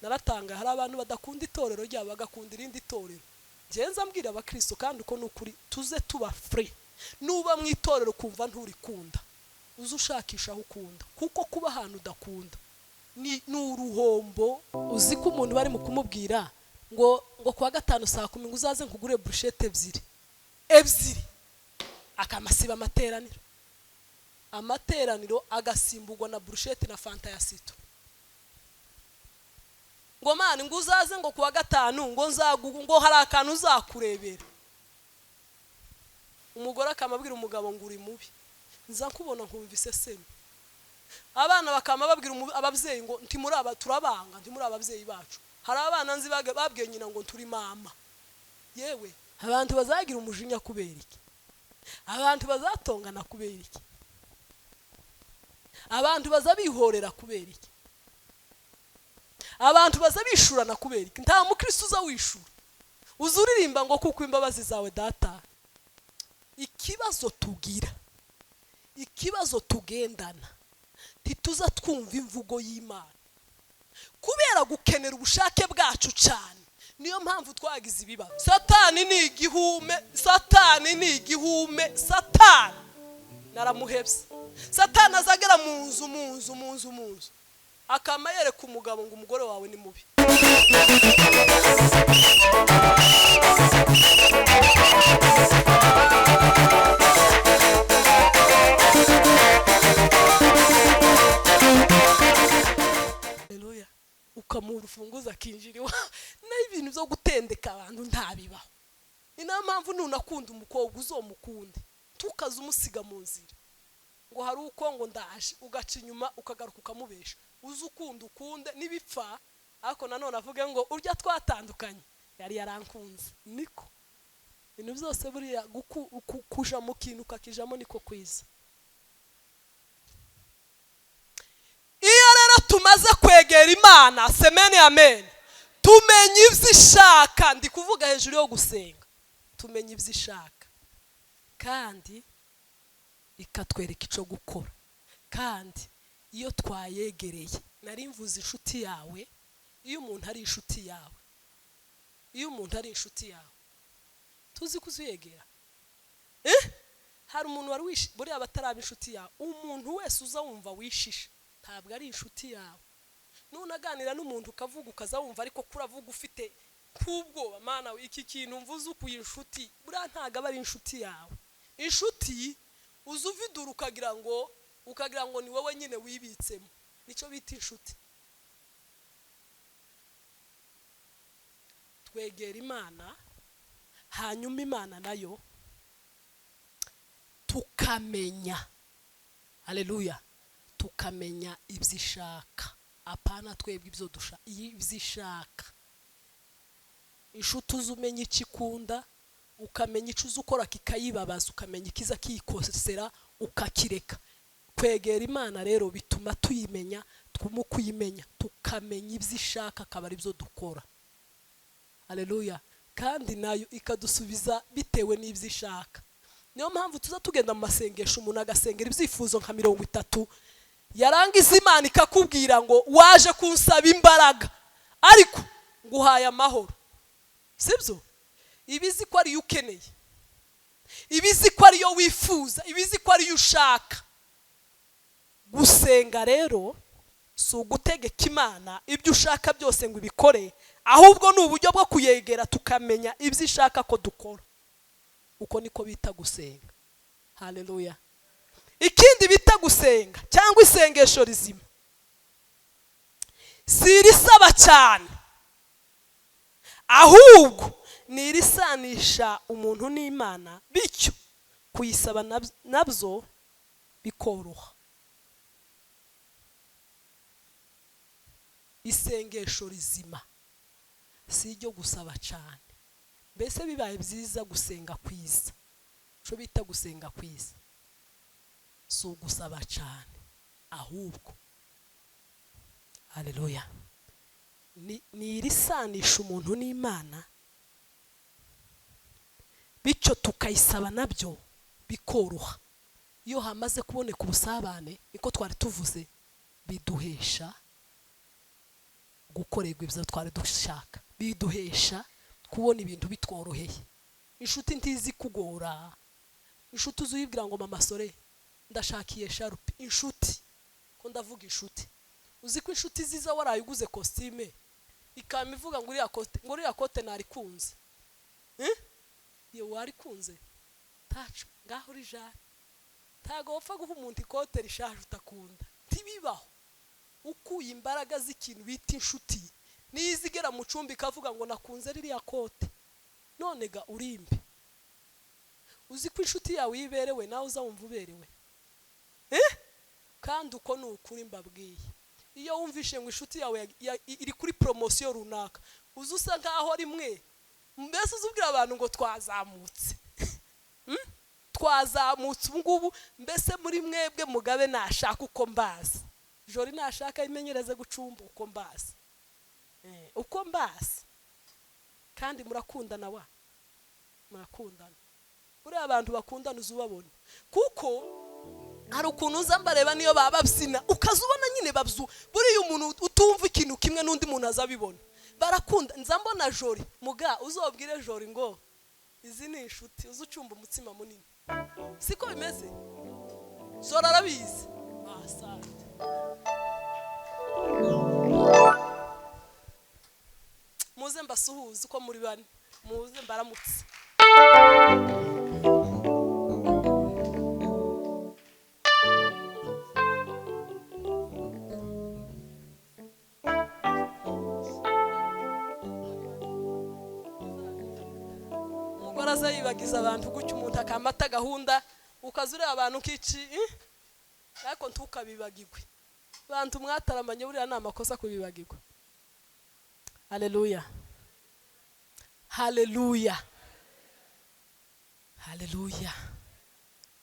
Naratanga hari abantu badakunda itorero ryabo, bagakunda irindi torero. Ngenza mbwira abakristo, kandi uko ni ukuri, tuze tuba free. Nuba mu itorero kumva nturikunda, uze ushakisha aho ukunda, kuko kuba ahantu udakunda ni uruhombo. Uzi ko umuntu bari mu kumubwira ngo kuwa gatanu saa 10 ngo uzaze nkugure burushete ebyiri ebyiri, akamasiba amateraniro agasimburwa na burushete na fanta ya sito. Ngo mani ngo uzaze ngo kuwa gatanu ngo nzagugu ngo hari akantu uzakurebera. Umugore akamabwira umugabo ngo uri mubi, nza nkubona nkumva iseseme. Abana bakama babwira ababyeyi ngo ntimuri aba, turabanga, ntimuri ababyeyi bacu. Hari abana nzi babwiye nyina ngo turi mama. Yewe, abantu bazagira umujinya kubera iki? Abantu bazatongana kubera iki? Abantu bazabihorera kubera iki? Abantu bazabishurana kubera iki? Nta mukristo uza wishura, uzuririmba ngo kuko imbabazi zawe data. Ikibazo tugira, ikibazo tugendana, ntituza twumva imvugo y'Imana kubera gukenera ubushake bwacu cyane. Niyo mpamvu twagize ibibazo. Satani ni igihume, Satani ni igihume, Satani naramuhebye. Satani azagera mu nzu, mu nzu, mu nzu, mu nzu, akama yereka umugabo ngo umugore wawe ni mubi. Haleluya. Ukamuha urufunguzo akinjira iwawe. Naho ibintu byo gutendeka abantu ntabibaho. Ni nayo mpamvu nunakunda umukobwa uzomukunde, tukaza umusiga mu nzira ngo hari uko ngo ndaje, ugaca inyuma ukagaruka ukamubesha. Uze ukunda ukunde nibipfa, ariko nanone avuge ngo urya twatandukanye yari yarankunze. Niko ibintu byose buriya kuja mu kintu ukakijamo niko kwiza. Iyo rero tumaze kwegera Imana, semeni amen, tumenye ibyo ishaka. Ndi kuvuga hejuru yo gusenga, tumenye ibyo ishaka kandi ikatwereka icyo gukora. Kandi iyo twayegereye, nari mvuze inshuti yawe, iyo umuntu ari inshuti yawe, iyo umuntu ari inshuti yawe, tuzi kuzuyegera. Hari umuntu wari wishi, buriya bataraba inshuti yawe. Umuntu wese uza wumva wishisha ntabwo ari inshuti yawe. Nunaganira n'umuntu ukavuga ukaza wumva ariko kuravuga ufite kubwoba, mana iki kintu mvuze ukuye inshuti, buriya ntabwo aba ari inshuti yawe. Inshuti uza uvidura ukagira ngo ni wowe nyine wibitsemo, nicyo bita inshuti. Twegera Imana, hanyuma Imana nayo tukamenya, haleluya, tukamenya ibyo ishaka, apana twebwe ibyo dushaka, ibyo ishaka. Inshuti uza umenya icyo ikunda, ukamenya icyo uza ukora kikayibabaza, ukamenya ikiza kiyikosera ukakireka. Kwegera Imana rero bituma tuyimenya, twumu kuyimenya, tukamenya ibyo ishaka akaba ari byo dukora. Haleluya. Kandi nayo ikadusubiza bitewe n'ibyo ishaka. Niyo mpamvu tuza tugenda mu masengesho, umuntu agasengera ibyifuzo nka 30, yarangiza Imana ikakubwira ngo waje kunsaba imbaraga ariko nguhaye amahoro. Sibyo? Ibizi ko ariyo ukeneye, ibizi ko ariyo wifuza, ibizi ko ariyo ushaka. Gusenga rero si ugutegeka Imana ibyo ushaka byose ngo ibikore, ahubwo ni uburyo bwo kuyegera tukamenya ibyo ishaka ko dukora. Uko niko bita gusenga. Haleluya. Ikindi bita gusenga cyangwa isengesho rizima si irisaba cyane, ahubwo ni irisanisha umuntu n'Imana, bityo kuyisaba nabyo bikoroha. Isengesho rizima si iryo gusaba cyane. Mbese bibaye byiza gusenga kwiza, cyo bita gusenga kwiza si ugusaba cyane, ahubwo haleluya, ni irisanisha umuntu n'Imana, bityo tukayisaba nabyo bikoroha. Iyo hamaze kuboneka ubusabane, niko twari tuvuze, biduhesha Gukorerwa ibyo twari dushaka biduhesha kubona ibintu bitworoheye. Inshuti ntizi kugora. Inshuti uzuyibwira ngo mama sore ndashakiye sharupe. Inshuti, ko ndavuga inshuti, uzi ko inshuti ziza warayiguze costume ikama ivuga ngo uriya kote, ngo uriya kote narikunze, iyo warikunze tacu ngaho uri jane. Ntago wapfa guha umuntu ikote rishaje utakunda, ntibibaho. Ukuye imbaraga z'ikintu bita inshuti, niyo izigera mu cumbi ikavuga ngo nakunze ririya kote, none ga urimbe. Uzi ko inshuti yawe iberewe nawe uzawumva uberewe, kandi uko ni ukuri mbabwiye. Iyo wumvishe ngo inshuti yawe iri kuri promosiyo runaka, uzi usa nkaho ari mwe mbese uzubwira abantu ngo twazamutse, twazamutse ubu ngubu, mbese muri mwebwe mugabe nashaka uko mbazi, jori nashaka imenyereze gucumba uko mbazi, uko mbazi. Kandi murakundana wa murakundana, buriya abantu bakundana uzubabona, kuko hari ukuntu uza mbareba niyo baba babyina ukazubona nyine babzu. Buriya umuntu utumva ikintu kimwe n'undi muntu azabibona, barakunda. Nza mbona jori muga, uzobwire jori ngo izi ni inshuti, uzucumba umutsima munini, siko bimeze? Zora arabizi. Asante. Muze mbasuhuze uko muri bane, muze mbaramutse. Umugore aza yibagiza abantu gutya, umuntu akamata gahunda ukaza ureba abantu kici, ariko ntukabibagirwe. Bantu mwataramanye buriya ni amakosa kubibagirwa. Haleluya, haleluya, haleluya.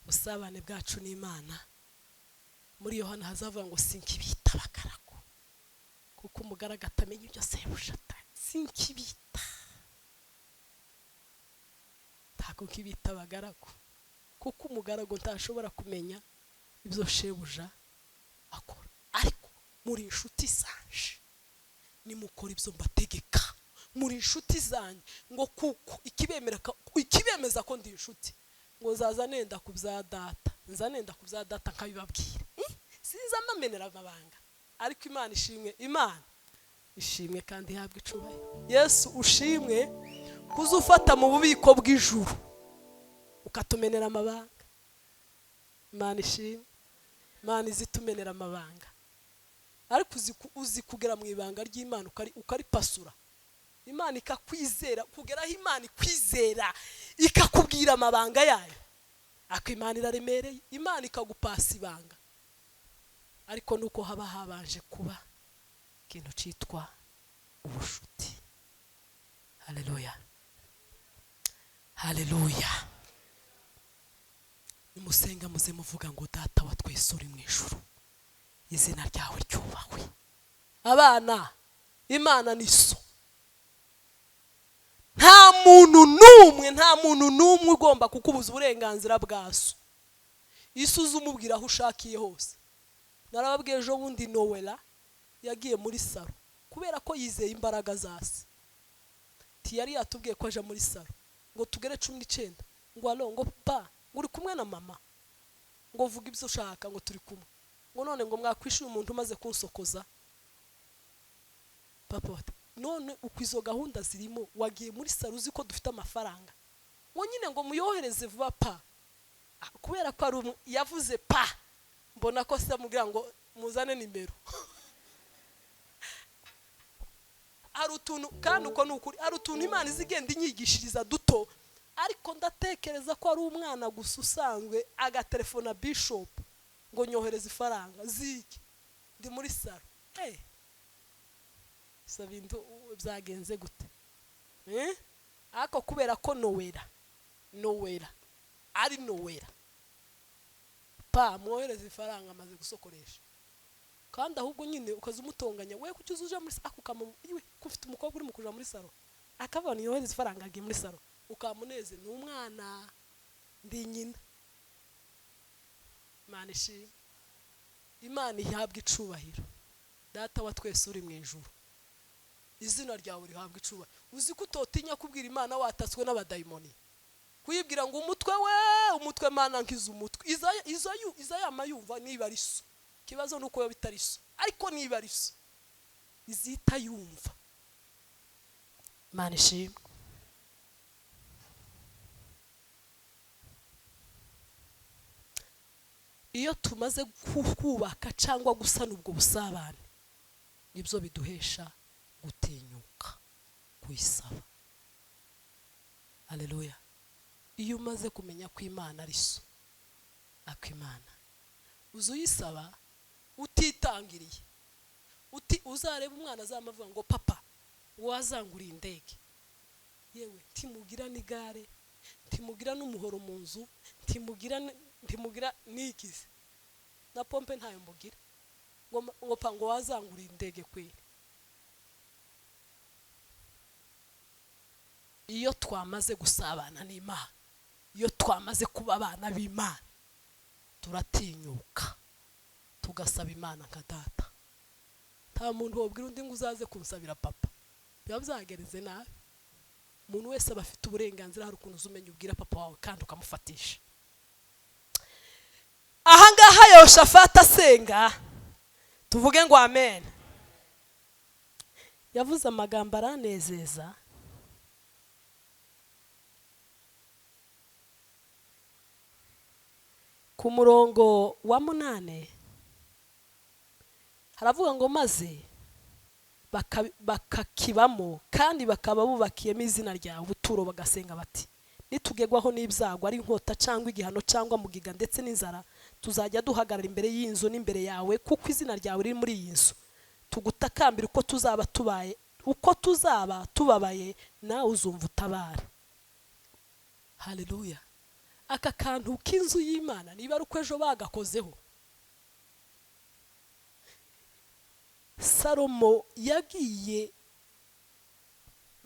Ubusabane bwacu n'Imana. Muri Yohana hazavuga ngo sinkibita abagaragu, kuko umugaragu atamenya ibyo sebuja atanga. Sinkibita, ntabwo nkibita abagaragu, kuko umugaragu ntashobora kumenya ibyo shebuja akora. Ariko muri inshuti zanje, nimukora ibyo mbategeka, muri inshuti zanjye, ngo kuko ikibemeza ko ndi inshuti, ngo nzaza nenda ku bya data, nza nenda ku bya data nkabibabwira. Sinza mbamenera amabanga, ariko Imana ishimwe, Imana ishimwe kandi ihabwe icubahiro. Yesu ushimwe kuzufata mu bubiko bw'ijuru ukatumenera amabanga. Imana ishimwe, Imana izitumenera amabanga. Ariko uzi kugera mu ibanga ry'Imana ukaripasura, Imana ikakwizera, kugeraho Imana ikwizera ikakubwira amabanga yayo. Ako Imana iraremereye, Imana ikagupasa ibanga. Ariko nuko haba habanje kuba ikintu cyitwa ubushuti. Haleluya, haleluya. Nimusenga muze muvuga ngo data wa twese uri mu ijuru, izina ryawe ryubahwe. Abana, Imana ni so. Nta muntu n'umwe, nta muntu n'umwe ugomba kukubuza uburenganzira bwa so. Isi uzumubwira aho ushakiye hose. Narababwiye ejo bundi Noella yagiye muri saro kubera ko yizeye imbaraga za se. Tiyari yatubwiye ko aja muri saro ngo tugere 19, ngo alo, ngo pa, ngo uri kumwe na mama, ngo vuga ibyo ushaka, ngo turi kumwe, ngo none ngo mwakwishyura umuntu umaze kunsokoza. Papa bati none uko izo gahunda zirimo, wagiye muri saro uzi ko dufite amafaranga, ngo nyine ngo muyohereze vuba pa. Kubera ko ari yavuze pa, mbona ko se amubwira ngo muzane nimero. Hari utuntu, kandi uko ni ukuri, hari utuntu Imana izigenda inyigishiriza duto, ariko ndatekereza ko ari umwana gusa usanzwe agatelefona bishop ngo nyohereze ifaranga ziki, ndi muri saro. Ibyo bintu byagenze gute? Ariko kubera ko Noella ari Noella, pa mwohereze ifaranga amaze gusokoresha. Kandi ahubwo nyine ukaza umutonganya, we kuki uzuja muri ako iwe ko ufite umukobwa uri mu kuja muri saro, akabona yohereza ifaranga agiye muri saro, ukamuneze ni umwana ndi nyina. Imana ishimwe, Imana ihabwe icubahiro. Data wa twese uri mu ijuru, Izina ryawe rihabwa icubahiro. Uzi ko utotinya kubwira Imana watatswe n'abadayimoni, kuyibwira ngo umutwe we, umutwe Mana nkiza umutwe, iza yama yumva niba ari so. Ikibazo nuko yo bitari so, ariko niba ari so izita yumva. Imana ishimwe. Iyo tumaze kubaka cyangwa gusana ubwo busabane, nibyo biduhesha gutinyuka kuyisaba. Haleluya. Iyo umaze kumenya ko Imana ari so, akimana uzuyisaba utitangiriye, uti uzareba umwana azamavuga ngo papa wazanguriye indege. Yewe ntimugira n'igare, ntimugira n'umuhoro mu nzu, ntimugira n'igize na pompe ntayo mugira, ngo pa ngo wazanguriye indege kweri. Iyo twamaze gusabana n'Imana, iyo twamaze kuba abana b'Imana, turatinyuka tugasaba Imana nka data. Nta muntu wabwira undi ngo uzaze kunsabira papa, biba byagenze nabi. Umuntu wese aba afite uburenganzira, hari ukuntu uzumenya ubwira papa wawe kandi ukamufatisha. Aha ngaha Yehoshafati asenga, tuvuge ngo amen. Yavuze amagambo aranezeza. Ku murongo wa 8 haravuga ngo maze bakakibamo kandi bakaba bubakiyemo izina ryawe ubuturo, bagasenga bati nitugegwaho n'ibyago ari inkota cyangwa igihano cyangwa mugiga ndetse n'inzara, tuzajya duhagarara imbere y'inzu n'imbere yawe, kuko izina ryawe riri muri iyi nzu, tugutakambira uko tuzaba tubaye, uko tuzaba tubabaye, nawe uzumva utabara. Haleluya. Aka kantu k'inzu y'Imana niba ari uko ejo bagakozeho. Salomo yagiye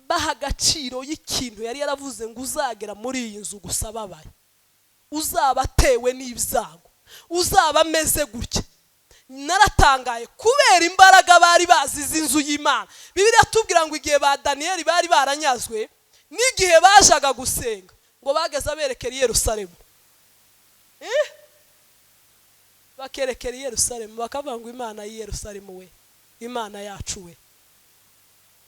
baha agaciro y'ikintu yari yaravuze ngo uzagera muri iyi nzu gusa babaye, uzaba atewe n'ibyago, uzaba ameze gutya. Naratangaye kubera imbaraga bari bazi z'inzu y'Imana. Bibiliya tubwira ngo igihe ba Daniyeli bari baranyazwe n'igihe bajaga gusenga, ngo bageze aberekera i Yerusalemu, bakerekera i Yerusalemu, bakavuga ngo Imana y'i Yerusalemu we, Imana yacu we.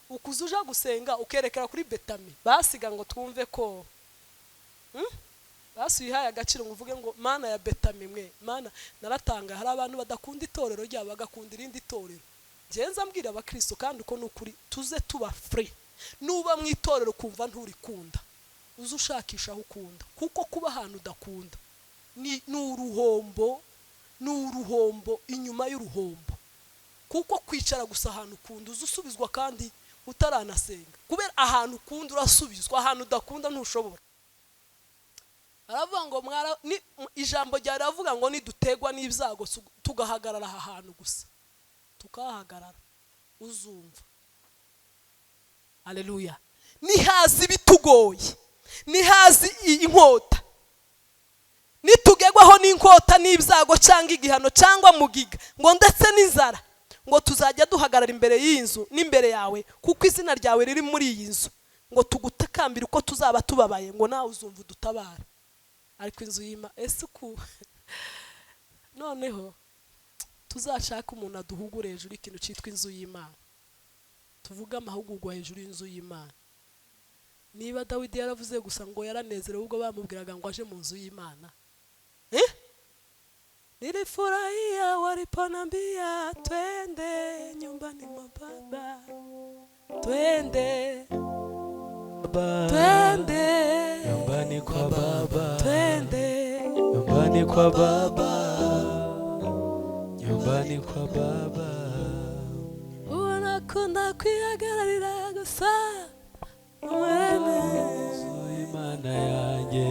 Ukuza uja gusenga ukerekera kuri Betami, basiga ngo twumve ko basubihaye agaciro, ngo uvuge ngo Mana ya Betami mwe, Mana. Naratanga hari abantu badakunda itorero ryabo bagakunda irindi torero. Ngenza mbwira abakristo kandi uko nukuri, tuze tuba free. Nuba mu itorero kumva nturikunda, uze ushakisha aho ukunda, kuko kuba ahantu udakunda ni uruhombo, ni uruhombo inyuma y'uruhombo. Kuko kwicara gusa ahantu ukunda uze usubizwa kandi utaranasenga, kubera ahantu ukunda urasubizwa, ahantu udakunda ntushobora. Aravuga ngo ijambo rya ravuga ngo nidutegwa n'ibyago tugahagarara aha hantu gusa, tukahagarara uzumva. Haleluya. Nihazi bitugoye, nihazi inkota, nitugegwaho n'inkota n'ibyago cyangwa igihano cyangwa mugiga, ngo ndetse n'inzara, ngo tuzajya duhagarara imbere y'inzu n'imbere yawe, kuko izina ryawe riri muri iyi nzu, ngo tugutakambire uko tuzaba tubabaye, ngo nawe uzumva udutabara. Ariko inzu y'Imana ese uku noneho tuzashaka umuntu aduhugure hejuru ikintu cyitwa inzu y'Imana, tuvuge amahugurwa hejuru y'inzu y'Imana. Niba Dawidi yaravuze gusa ngo yaranezerewe ubwo bamubwiraga ngo aje mu nzu y'Imana, nilifurahia waliponambia twende nyumbani mwa Baba, twende Baba, twende nyumbani kwa Baba, twende nyumbani kwa Baba, nyumbani kwa Baba. Unakunda kwihagararira gusa umureme Imana yanjye,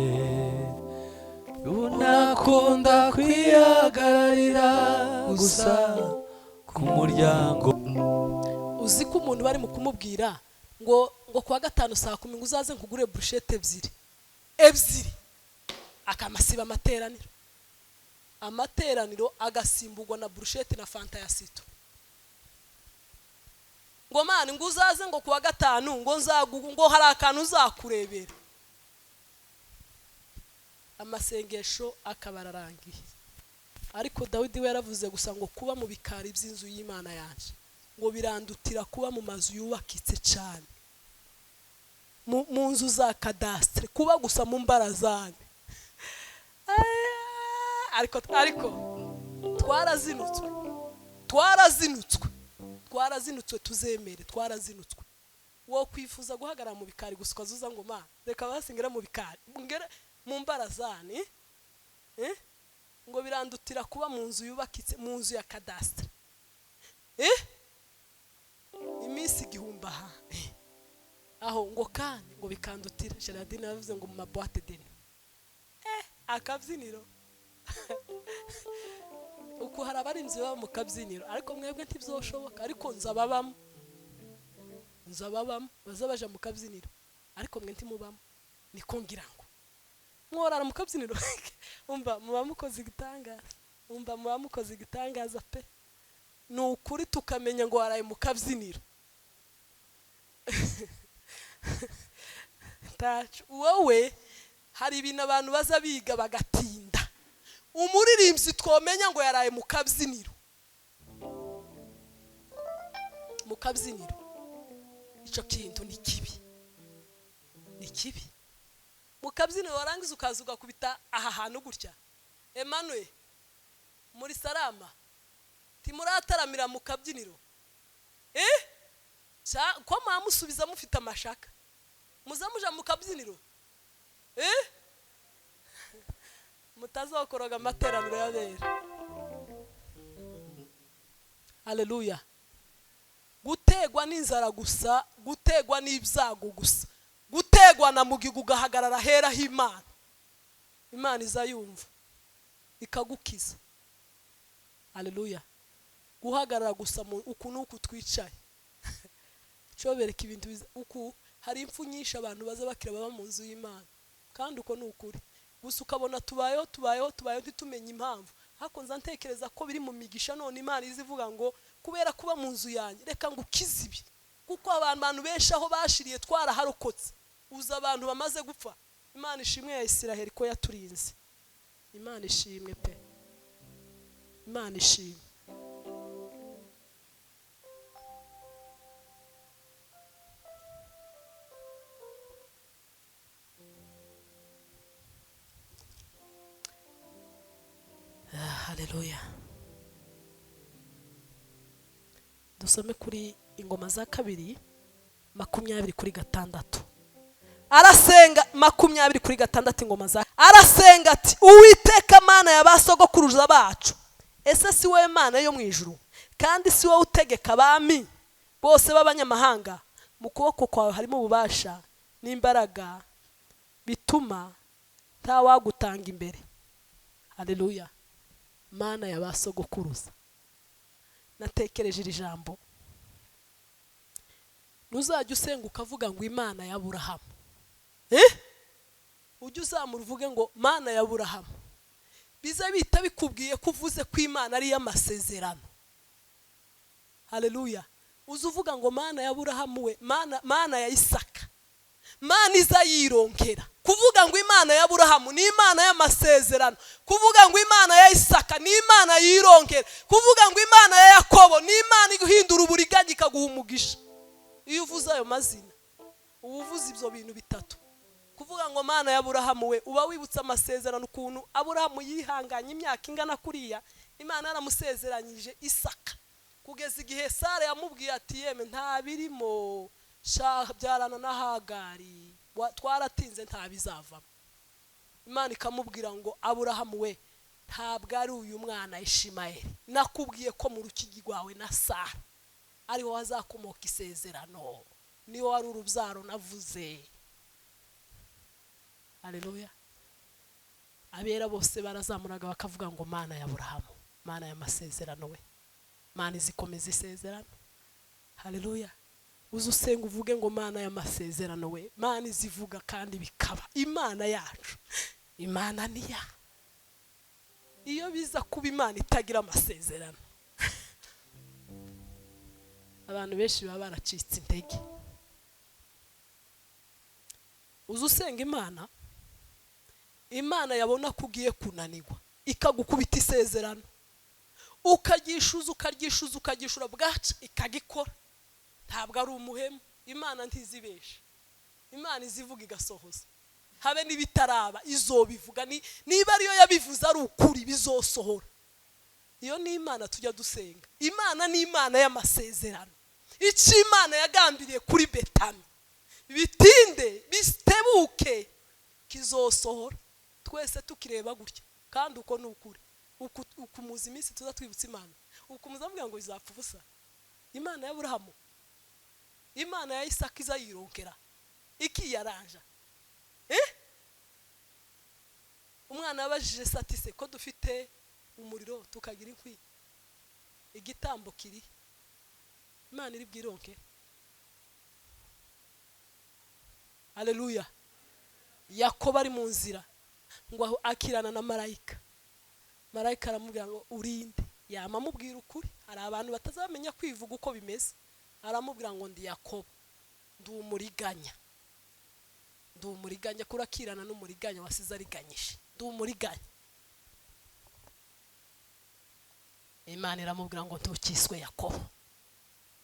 unakunda kwihagararira gusa ku muryango. Uzi ko umuntu bari mu kumubwira ngo kuwa gatanu saa 10 ngo uzaze nkugure brushete ebyiri, akamasiba amateraniro agasimbugwa na brushete na fanta ya sito. Ngo Mana, ngo uzaze ngo kuwa gatanu, ngo nzagu, ngo hari akantu uzakurebera. Amasengesho akaba ararangiye. Ariko Dawidi we yaravuze gusa ngo kuba mu bikari by'inzu y'Imana yanje ngo birandutira kuba mu mazu yubakitse cyane, mu nzu za kadastre, kuba gusa mu mbarazane. Ariko twarazinutswe, twarazinutswe, twarazinutswe, tuzemere twarazinutswe. Wo kwifuza guhagarara mu bikari gusa ukazuza ngo ma reka basingera mu bikari, ngere mu mbarazane, ngo birandutira kuba mu nzu yubakitse, mu nzu ya kadastre, iminsi 1000 aha aho, ngo kandi ngo bikandutira. Gerardine yavuze ngo mu ma boîte de nuit, akabyiniro. Uku hari abarinzi baba mu kabyiniro, ariko mwebwe ntibyoshoboka, ariko nzababamo, nzababamo bazabaja mu kabyiniro, ariko mwe ntimubamo. Niko ngira ngo mworara mu kabyiniro. Umva muba mukoze igitangaza, umva muba mukoze igitangaza pe. Ni ukuri tukamenya ngo waraye mu kabyiniro. Wowe hari ibintu abantu baza biga bagatinda. Umuririmbyi twomenya ngo yaraye mu kabyiniro, mu kabyiniro, icyo kintu ni kibi, ni kibi. Mu kabyiniro warangiza ukaza ugakubita aha hantu gutya. Emmanuel muri Salama timurataramira mu kabyiniro, ko mwamusubiza mufite amashaka, muzamuja mu kabyiniro, mutazokoroga amateraniro y'abera. Haleluya. Gutegwa n'inzara gusa, gutegwa n'ibyago gusa, gutegwa na mugigu ugahagarara hera h'Imana, Imana izayumva ikagukiza. Haleluya. Guhagarara gusa uku nuku twicaye cyobereka ibintu uku. Hari impfu nyinshi abantu baza bakira baba mu nzu y'Imana, kandi uko ni ukuri. Gusa ukabona tubayeho tubayeho tubayeho ntitumenye impamvu. Ariko nza ntekereza ko biri mu migisha. None Imana izivuga ngo kubera kuba mu nzu yanjye reka ngukize ibi, kuko abantu benshi aho bashiriye twaraharokotse. Uza abantu bamaze gupfa. Imana ishimwe ya Isiraheli ko yaturinze. Imana ishimwe pe, Imana ishimwe. Haleluya. Dusome kuri Ingoma za kabiri 26. Arasenga 26 Ingoma za. Arasenga ati Uwiteka Mana ya basogokuruza bacu, ese si wowe Mana yo mu ijuru, kandi si wowe utegeka abami bose b'abanyamahanga? Mu kuboko kwawe harimo ububasha n'imbaraga bituma ntawagutanga imbere. Haleluya. Mana ya basogokuruza. Natekereje iri jambo. Nuzajya usenga ukavuga ngo Imana ya Aburahamu, ujye uzamura uvuge ngo Mana ya Aburahamu, bize bita bikubwiye ko uvuze ko Imana ari y'amasezerano. Haleluya. Uze uvuga ngo Mana ya Aburahamu we, Mana ya Isaka, Mana iza yironkera. Kuvuga ngo Imana ya Aburahamu ni Imana y'amasezerano, kuvuga ngo Imana ya Isaka ni Imana yironkera, kuvuga ngo Imana ya Yakobo ni Imana ihindura uburiganya ikaguha umugisha. Iyo uvuze ayo mazina uba uvuze ibyo bintu bitatu. Kuvuga ngo Mana ya Aburahamu we, uba wibutsa amasezerano, ukuntu Aburahamu yihanganye imyaka ingana kuriya, Imana yaramusezeranyije Isaka, kugeza igihe Sara yamubwiye ati yeme nta birimo, byarana na Hagari, twaratinze nta bizavamo. Imana ikamubwira ngo Aburahamu we, ntabwo ari uyu mwana Ishimayeli, nakubwiye ko mu rukigi rwawe na Sara ariho hazakomoka isezerano, niyo wari urubyaro navuze. Haleluya. Abera bose barazamuraga bakavuga ngo Mana ya Aburahamu, Mana y'amasezerano we, Mana izikomeza isezerano. Haleluya. Uze usenga uvuge ngo Mana y'amasezerano we, Mana izivuga kandi bikaba. Imana yacu, Imana niya. Iyo biza kuba Imana itagira amasezerano, Abantu benshi baba baracitse intege. Uza usenga Imana, Imana yabona ko ugiye kunanirwa ikagukubita isezerano, ukagishuza ukaryishuza ukagishura bwaca ikagikora. Ntabwo ari umuhemu, Imana ntizibesha, Imana izivuga igasohoza. Habe n'ibitaraba izobivuga, niba ariyo yabivuze ari ukuri bizosohora. Iyo ni Imana tujya dusenga. Imana ni Imana y'amasezerano. Icyo Imana yagambiriye kuri Betami bitinde bitebuke kizosohora. Twese tukireba gutya, kandi uko ni ukuri. Ukumuza iminsi tuza twibutsa Imana, ukumuza avuga ngo izapfa ubusa. Imana ya Aburahamu, Imana ya Isaka izayironkera ikiyaranja. Umwana yabajije se ati se ko dufite umuriro tukagira inkwi, igitambo kiri, Imana iri bwironke? Haleluya. Yakobo ari mu nzira ngo akirana na marayika. Marayika aramubwira ngo urinde. Yama amubwira ukuri. Hari abantu batazamenya kwivuga uko bimeze. Aramubwira ngo ndi Yakobo, ndi umuriganya. Ndi umuriganya, kurakirana n'umuriganya wasize ariganyije. Ndi umuriganya. Imana iramubwira ngo ntukiswe Yakobo,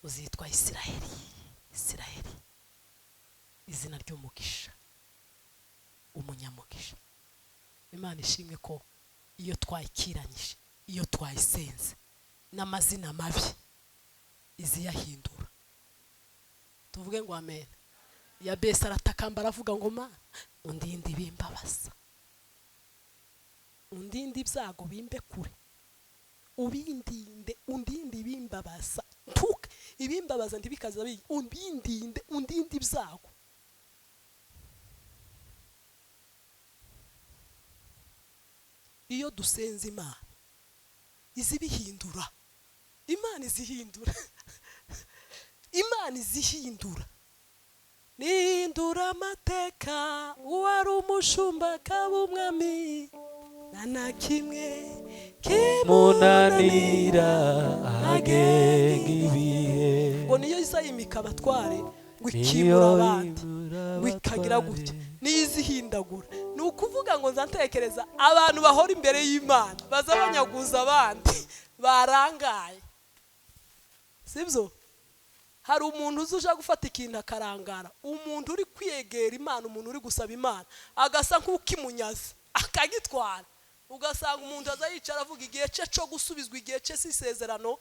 uzitwa Isiraheli. Isiraheli, izina ry'umugisha, umunyamugisha. Imana ishimwe ko iyo twayikiranyije, iyo twayisenze n'amazina mabi iziyahindura. Tuvuge ngo amen. Yabesi aratakamba aravuga ngo Mana undinde ibimbabaza, undinde ibyago bimbe kure, ubindinde, undinde ibimbabaza, ntuke ibimbabaza ntibikaza bi, undinde, undinde ibyago. Iyo dusenze Imana izibihindura. Imana izihindura. Imana izihindura. Nihindura amateka, uwari umushumba akaba umwami, nta na kimwe kimunanira agenga ibihe. Ngo niyo izayimika abatware, ngo ikimura abandi, ngo ikagira gutya, niyo izihindagura. Ni ukuvuga ngo nzatekereza abantu bahora imbere y'Imana baza banyaguza abandi barangaye, sibyo? Hari umuntu uza gufata ikintu akarangara. Umuntu uri kwiyegera Imana, umuntu uri gusaba Imana agasa nk'ukimunyaza akagitwara. Ugasanga umuntu aza yicara avuga igihe cye cyo gusubizwa, igihe cye si isezerano,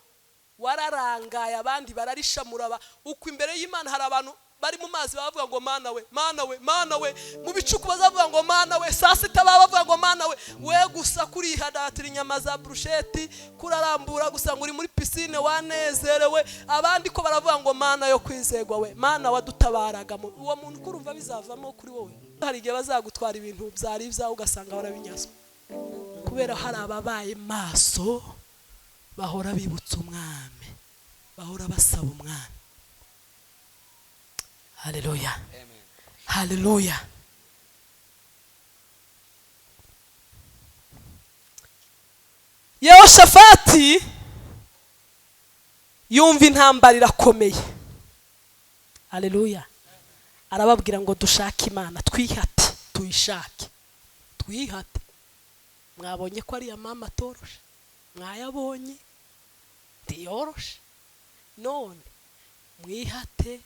wararangaye abandi bararishamura. Uko imbere y'Imana hari abantu bari mu mazi bavuga ngo Mana we, Mana we, Mana we. Mu bicuku bazavuga ngo Mana we, saa sita bavuga ngo Mana we. We gusa kurihadatira inyama za brusheti, kurarambura gusa ngo uri muri piscine wanezerewe. Abandi ko baravuga ngo Mana yo kwizegwa we, Mana wadutabaraga. Uwo muntu kurumva bizavamo kuri wowe. Hari igihe bazagutwara ibintu byari ibyawe ugasanga barabinyazwa, kubera hari ababaye maso bahora bibutsa umwami, bahora basaba umwami. Haleluya. Amen. Haleluya. Yehoshafati yumva intambara irakomeye. Haleluya. Arababwira ngo dushake Imana, twihate, tuyishake. Twihate. Mwabonye ko ari ya mama atoroshe, mwayabonye ntiyoroshe. None mwihate.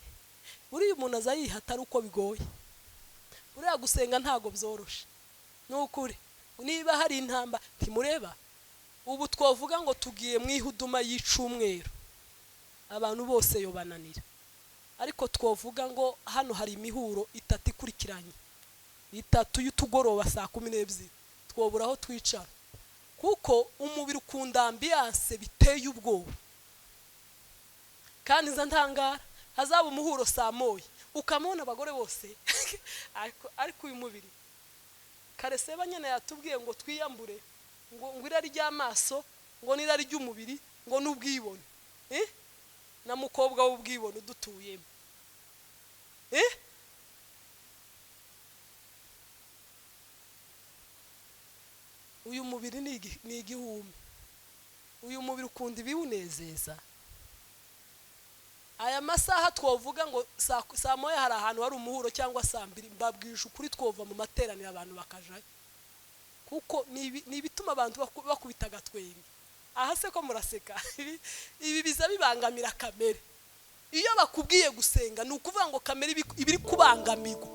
Buriya umuntu aza yihata ari uko bigoye. Buriya gusenga ntago byoroshe, ni ukuri. Niba hari intamba ntimureba. Ubu twavuga ngo tugiye mu ihuduma y'icumweru, abantu bose yobananira. Ariko twavuga ngo hano hari imihuro itatu ikurikiranye, itatu y'utugoroba saa 12, twobura aho twicara, kuko umubiri ukunda ambiance biteye ubwoba. Kandi nza ntangara hazaba umuhuro saa 1 ukamubona abagore bose ariko uyu mubiri kareseba nyene yatubwiye ngo twiyambure, ngo irari ry'amaso, ngo n'irari ry'umubiri, ngo n'ubwibone. Na mukobwa w'ubwibone udutuyemo. Uyu mubiri ni igihumbi. Uyu mubiri ukunda ibiwunezeza. Aya masaha twovuga ngo saa moya hari ahantu hari umuhuro cyangwa saa mbiri, mbabwije ukuri twova mu materaniro abantu bakajayo, kuko ni ibituma abantu bakubita agatwenge. Aha se ko muraseka? Ibi biza bibangamira kamere. Iyo bakubwiye gusenga ni ukuvuga ngo kamere ibiri kubangamirwa.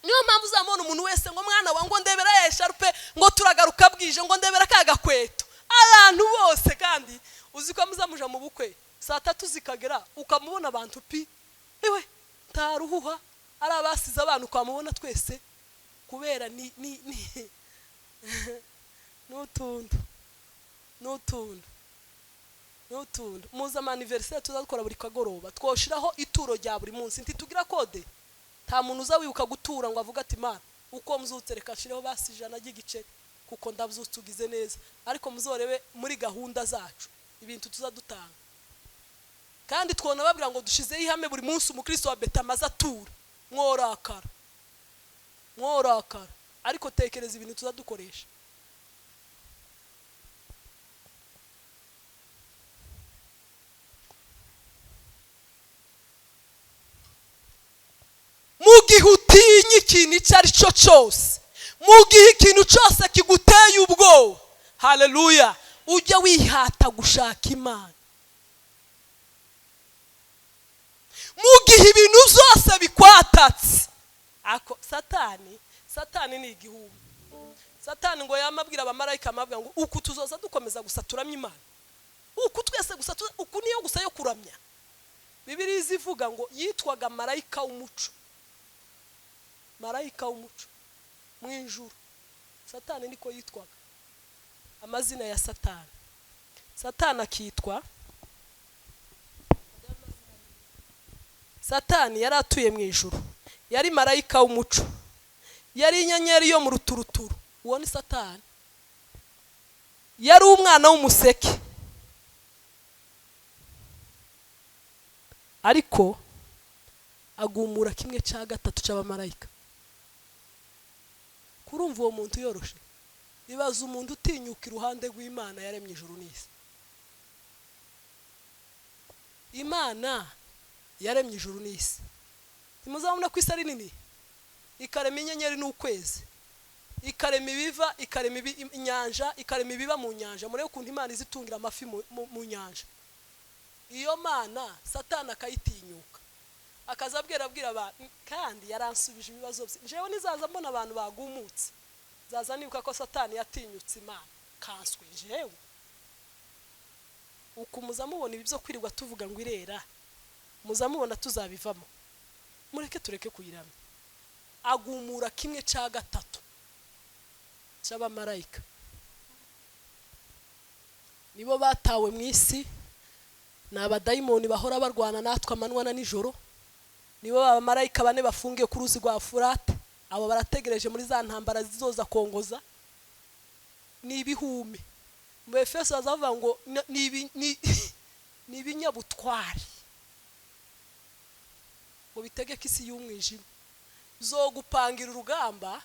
Niyo mpamvu uzamubona umuntu wese ngo mwana wa ngo ndebera ya esharupe, ngo turagaruka bwije, ngo ndebera ka gakweto. Abantu bose kandi uzi ko muzamuja mu bukwe saa tatu zikagera ukamubona abantu pi ewe ntaruhuha, ari abasize abantu ukamubona twese kubera ni ni ni n'utuntu n'utuntu n'utuntu. Muza ama anniversaire tuzakora buri kagoroba, twoshiraho ituro rya buri munsi, ntitugira kode. Nta muntu uza wibuka gutura ngo avuge ati Mana uko mzutse reka nshireho basi 100 ry'igiceri kuko ndabyutse ugize neza. Ariko muzorebe muri gahunda zacu ibintu tuzadutanga, kandi twona babwira ngo dushizeho ihame buri munsi umukristo wa Betamaza atura, mworakara mworakara. Ariko tekereza ibintu tuzadukoresha. Mu gihe utinya ikintu icyo ari cyo cyose, mu gihe ikintu cyose kiguteye ubwoba, haleluya, ujye wihata gushaka Imana. Mu gihe ibintu byose bikwatatse, ako Satani ni igihumbi. Satani ngo yamabwira abamarayika amabwira ngo uku tuzoza dukomeza gusa turamya Imana, uku twese gusa uku niyo gusa yo kuramya. Bibiliya izivuga ngo yitwaga marayika w'umuco, marayika w'umuco mu ijuru. Satani niko yitwaga, amazina ya Satani. Satani akitwa Satani yari atuye mu ijuru, yari marayika w'umuco, yari inyenyeri yo mu ruturuturu. Uwo ni Satani. Yari umwana w'umuseke, ariko agumura kimwe cya gatatu cy'abamarayika. Kurumva uwo muntu yoroshe, ibaza umuntu utinyuka iruhande rw'Imana yaremye ijuru n'isi. Imana yaremye ijuru n'isi, ntimuzabona ko isi ari nini, ikarema inyenyeri n'ukwezi, ikarema ibiva, ikarema inyanja, ikarema ibiba mu nyanja. Murebe ukuntu Imana izitungira amafi mu nyanja. Iyo Mana Satani akayitinyuka, akaza abwira abantu, kandi yaransubije ibibazo bye. Jewe nizaza mbona abantu bagumutse, zaza nibuka ko Satani yatinyutse Imana kanswe jewe. Uku muzamubona ibi byo kwirirwa tuvuga ngo irera, muzamubona tuzabivamo. Mureke tureke kuyiramya. Agumura kimwe cya gatatu cy'abamarayika. Nibo batawe mu isi, ni abadayimoni bahora barwana natwe amanywa na nijoro. Nibo abamarayika bane bafungiye ku ruzi rwa Furate, abo barategereje muri za ntambara zizoza kongoza. Ni ibihume. Mu Efeso bazavuga ngo ni ibinyabutwari ngo bitegeke isi y'umwijima, zo gupangira urugamba.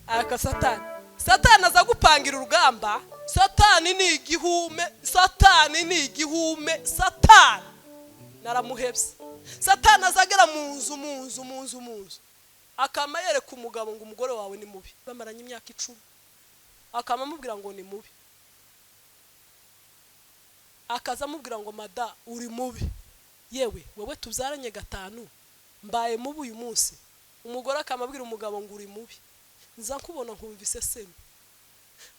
Aka Satani aza gupangira urugamba. Satani ni igihume, Satani ni igihume, Satani naramuhebye. Satani azagera mu nzu mu nzu mu nzu mu nzu, akama yereka umugabo ngo umugore wawe ni mubi, bamaranye imyaka 10, akama amubwira ngo ni mubi, akaza amubwira ngo mada uri mubi, yewe wewe tubyaranye 5 mbaye mubi uyu munsi. Umugore akamabwira umugabo ngo uri mubi, nza kubona nkumvise seme.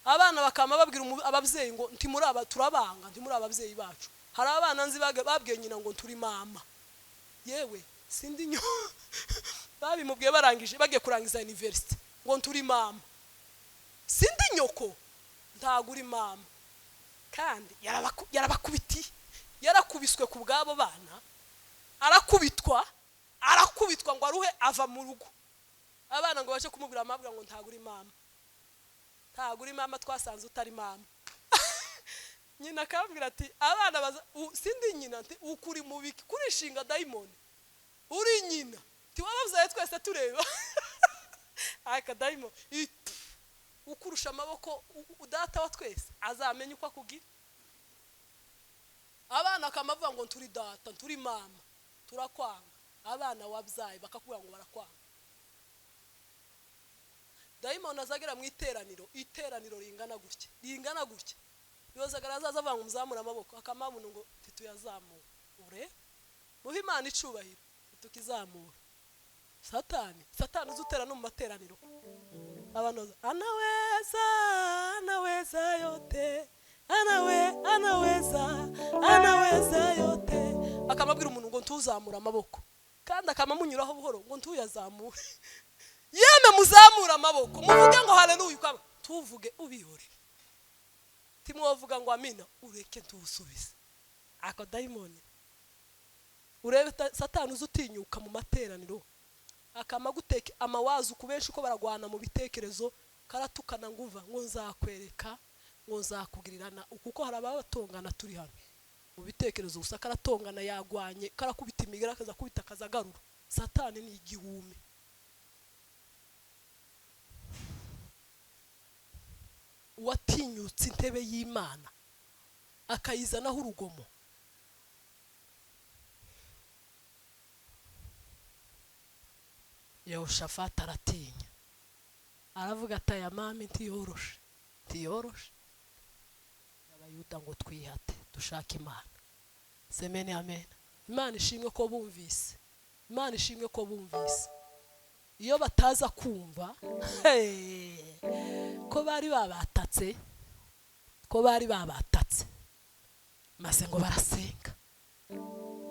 Abana bakama babwira ababyeyi ngo ntimuri aba turabanga, ntimuri ababyeyi bacu. Hari abana nzi babwiye nyina ngo turi mama, yewe sindi nyo babimubwiye barangije bagiye kurangiza university ngo turi mama, sindi nyoko, ntago uri mama. Kandi yarabakubitiye, yarakubiswe ku bwabo bana, arakubitwa ngo aruhe ava mu rugo. Abana ngo baje kumubwira amabwira ngo ntago uri mama, ntago uri mama, twasanze utari mama. Nyina akabwira ati abana baza sindi nyina, nti ukuri mubiki kurishinga dayimoni uri nyina, tiwababyaye twese tureba. Aka dayimoni ukurusha amaboko udata wa twese azamenye uko akugira. Abana akamavuga ngo nturi data, nturi mama, turakwanga. Abana wabyaye bakakubwira ngo barakwanga. Dayimoni azagera mu iteraniro, iteraniro ringana gutya, ringana gutya. Yozagara azaza avuga ngo muzamure amaboko, akamabona ngo tituyazamura. Ure muhe Imana icubahiro, tukizamura. Satani uzutera no mu materaniro. Abantu anaweza, anaweza yote, anaweza, anaweza yote. Akamabwira umuntu ngo ntuzamura amaboko, kandi akamamunyuraho buhoro ngo ntuyazamure. Yeme muzamura amaboko, muvuge ngo haleluya, ukaba tuvuge ubihore. Timwovuga ngo amina, ureke ntusubize. Ako dayimoni. Urebe Satani uzutinyuka mu materaniro, akamaguteke amawazo kubenshi uko baragwana mu bitekerezo, karatukana nguva ngo nzakwereka, ngo nzakugirirana, kuko hari ababatongana turi hano mu bitekerezo gusa, karatongana yagwanye, karakubita imigera, akaza kubita akazagarura. Satani ni igihume. Uwatinyutse intebe y'Imana akayizanaho urugomo. Yehoshafati aratinya, aravuga ati aya mami ntiyoroshe, ntiyoroshe. Abayuda ngo twihate dushake Imana. Semene amen. Imana ishimwe ko bumvise, Imana ishimwe ko bumvise. Iyo bataza kumva ko bari babatatse, ko bari babatatse, maze ngo barasenga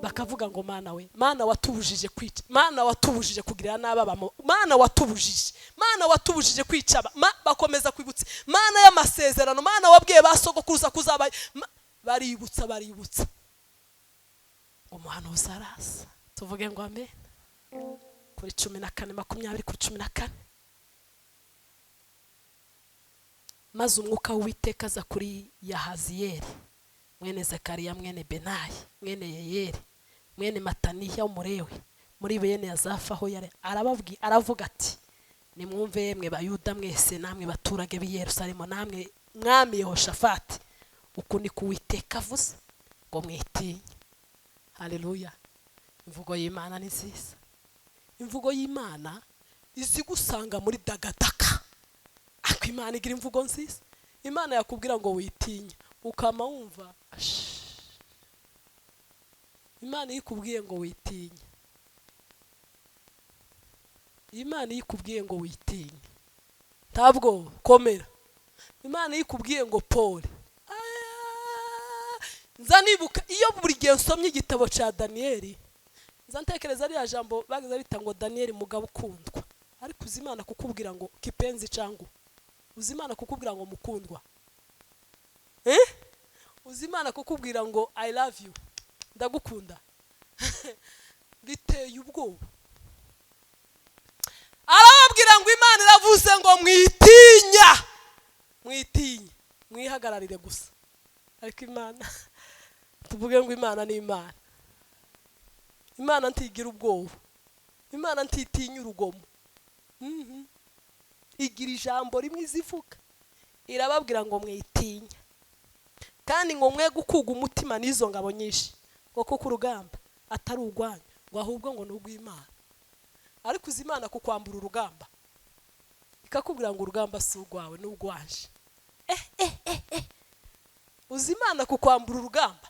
bakavuga ngo Mana we, Mana watubujije kwica, Mana watubujije kugirira n'ababamo, Mana watubujije, Mana watubujije kwica, bakomeza kwibutsa Mana y'amasezerano, Mana wabwiye basogokuruza kuzaba, baributsa, baributsa. Umuhanuzi araza, tuvuge ngo amen. Kuri 14 20 kuri 14. Maze umwuka w'Uwiteka aza kuri Yahaziyeli mwene Zakariya mwene Benayi mwene Yeyeli mwene Mataniya w'Umulewi muri bene Azafa aho yari, arababwi aravuga ati nimwumve yemwe Bayuda mwese namwe baturage b'i Yerusalemu namwe mwami Yehoshafati, uku ni ko Uwiteka avuze ngo mwitinye. Haleluya. Imvugo y'Imana ni nziza. Imvugo y'Imana izigusanga muri dagadaka. Ariko Imana igira imvugo nziza. Imana yakubwira ngo witinye, ukama wumva. Imana ikubwiye ngo witinye, Imana ikubwiye ngo witinye, ntabwo komera. Imana ikubwiye ngo pole. Nza nibuka iyo buri gihe nsomye igitabo cya Danieli, nza ntekereza ari jambo bageze bita ngo Danieli mugabo ukundwa. Ariko uzi Imana kukubwira ngo kipenzi changu, uzi Imana kukubwira ngo mukundwa, uzi Imana kukubwira ngo I love you, ndagukunda. Biteye ubwoba. Arababwira ngo Imana iravuze ngo mwitinya, mwitinye, mwihagararire gusa. Ariko Imana, tuvuge ngo Imana ni Imana. Imana ntigira ubwoba, Imana ntitinya urugomo. Igira ijambo rimwe izivuga, irababwira ngo mwitinya, kandi ngo mwe gukuga umutima n'izo ngabo nyinshi, ngo kuko urugamba atari urwanyu, ngo ahubwo ngo ni urw'Imana. Ariko uzi Imana kukwambura urugamba, ikakubwira ngo urugamba si urwawe ni urwanje. Uzi Imana kukwambura urugamba.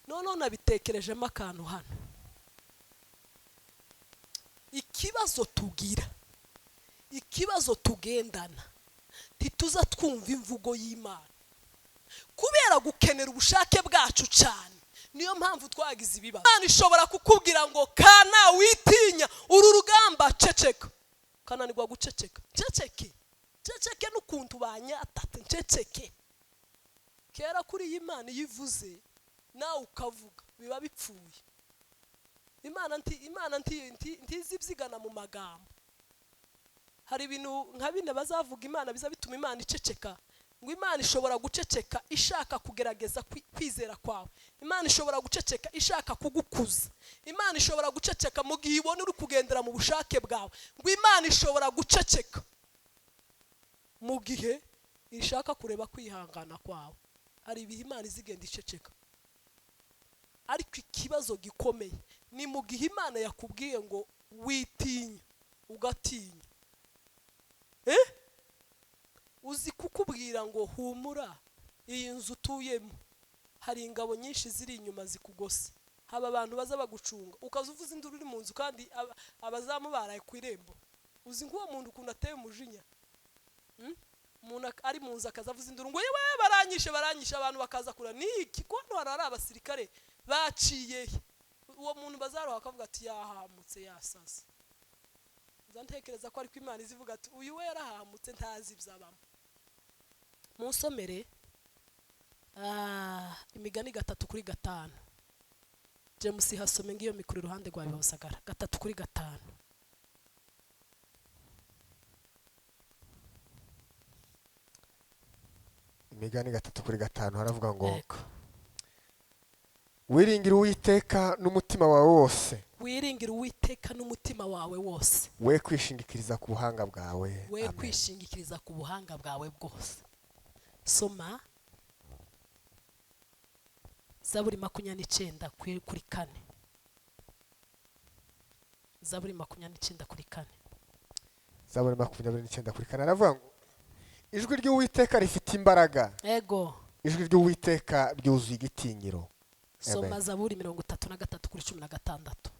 None nabitekerejemo akantu hano. Ikibazo tugira, ikibazo tugendana, ntituza twumva imvugo y'Imana kubera gukenera ubushake bwacu cyane. Niyo mpamvu twagize ibibazo. Imana ishobora kukubwira ngo kana witinya uru rugamba, ceceka. Kananirwa guceceka, ceceke, ceceke n'ukuntu banyatate, ceceke. Kera kuri iyi Imana iyo ivuze nawe ukavuga biba bipfuye. Imana Imana ntizibyigana mu magambo. Hari ibintu nka bine bazavuga Imana biza bituma Imana iceceka. Ngo Imana ishobora guceceka ishaka kugerageza kwizera kwawe. Imana ishobora guceceka ishaka kugukuza. Imana ishobora guceceka mu gihe ibona uri kugendera mu bushake bwawe. Ngo Imana ishobora guceceka mu gihe ishaka kureba kwihangana kwawe. Hari ibihe Imana izigenda iceceka. Ariko ikibazo gikomeye ni mu gihe Imana yakubwiye ngo witinya ugatinya. Uzi kukubwira ngo humura, iyi nzu utuyemo hari ingabo nyinshi ziri inyuma zikugose, haba abantu baza bagucunga, ukaza uvuza induru uri mu nzu kandi abazamu baraye ku irembo. Uzi nk'uwo muntu ukuntu ateye umujinya? Umuntu ari mu nzu akaza avuza induru ngo yewe baranyishe baranyishe, abantu bakaza kura niki ko hano hari abasirikare baciye he? Uwo muntu bazaroha akavuga ati yahamutse yasaze. Nza ntekereza ko ariko Imana izivuga ati uyu we yarahamutse ntazi ibyabamo. Munsomere Imigani 3:5. James hasome ngiyo mikuru iruhande rwa Bihosagara. 3:5. Imigani 3:5 haravuga ngo Yego. Wiringira Uwiteka n'umutima wawe wose. Wiringira Uwiteka n'umutima wawe wose. We kwishingikiriza ku buhanga bwawe. We kwishingikiriza ku buhanga bwawe bwose. Soma Zaburi 29:4. Zaburi 29:4. Zaburi 29:4 aravuga ngo ijwi ry'Uwiteka rifite imbaraga. Ego. Ijwi ry'Uwiteka ryuzuye igitinyiro. Soma Zaburi 33:16.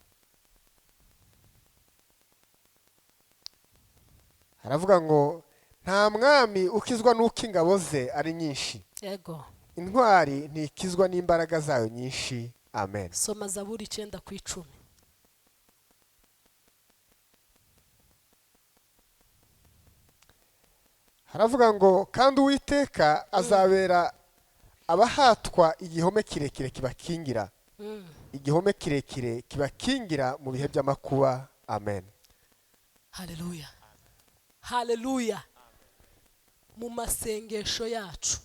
Aravuga ngo nta mwami ukizwa nuko ingabo ze ari nyinshi. Ego. Intwari ntikizwa n'imbaraga zayo nyinshi. Amen. Soma Zaburi 9:10. Haravuga ngo kandi Uwiteka azabera abahatwa igihome kirekire kibakingira. Igihome kirekire kibakingira mu bihe by'amakuba. Amen. Haleluya. Haleluya. Mu masengesho yacu,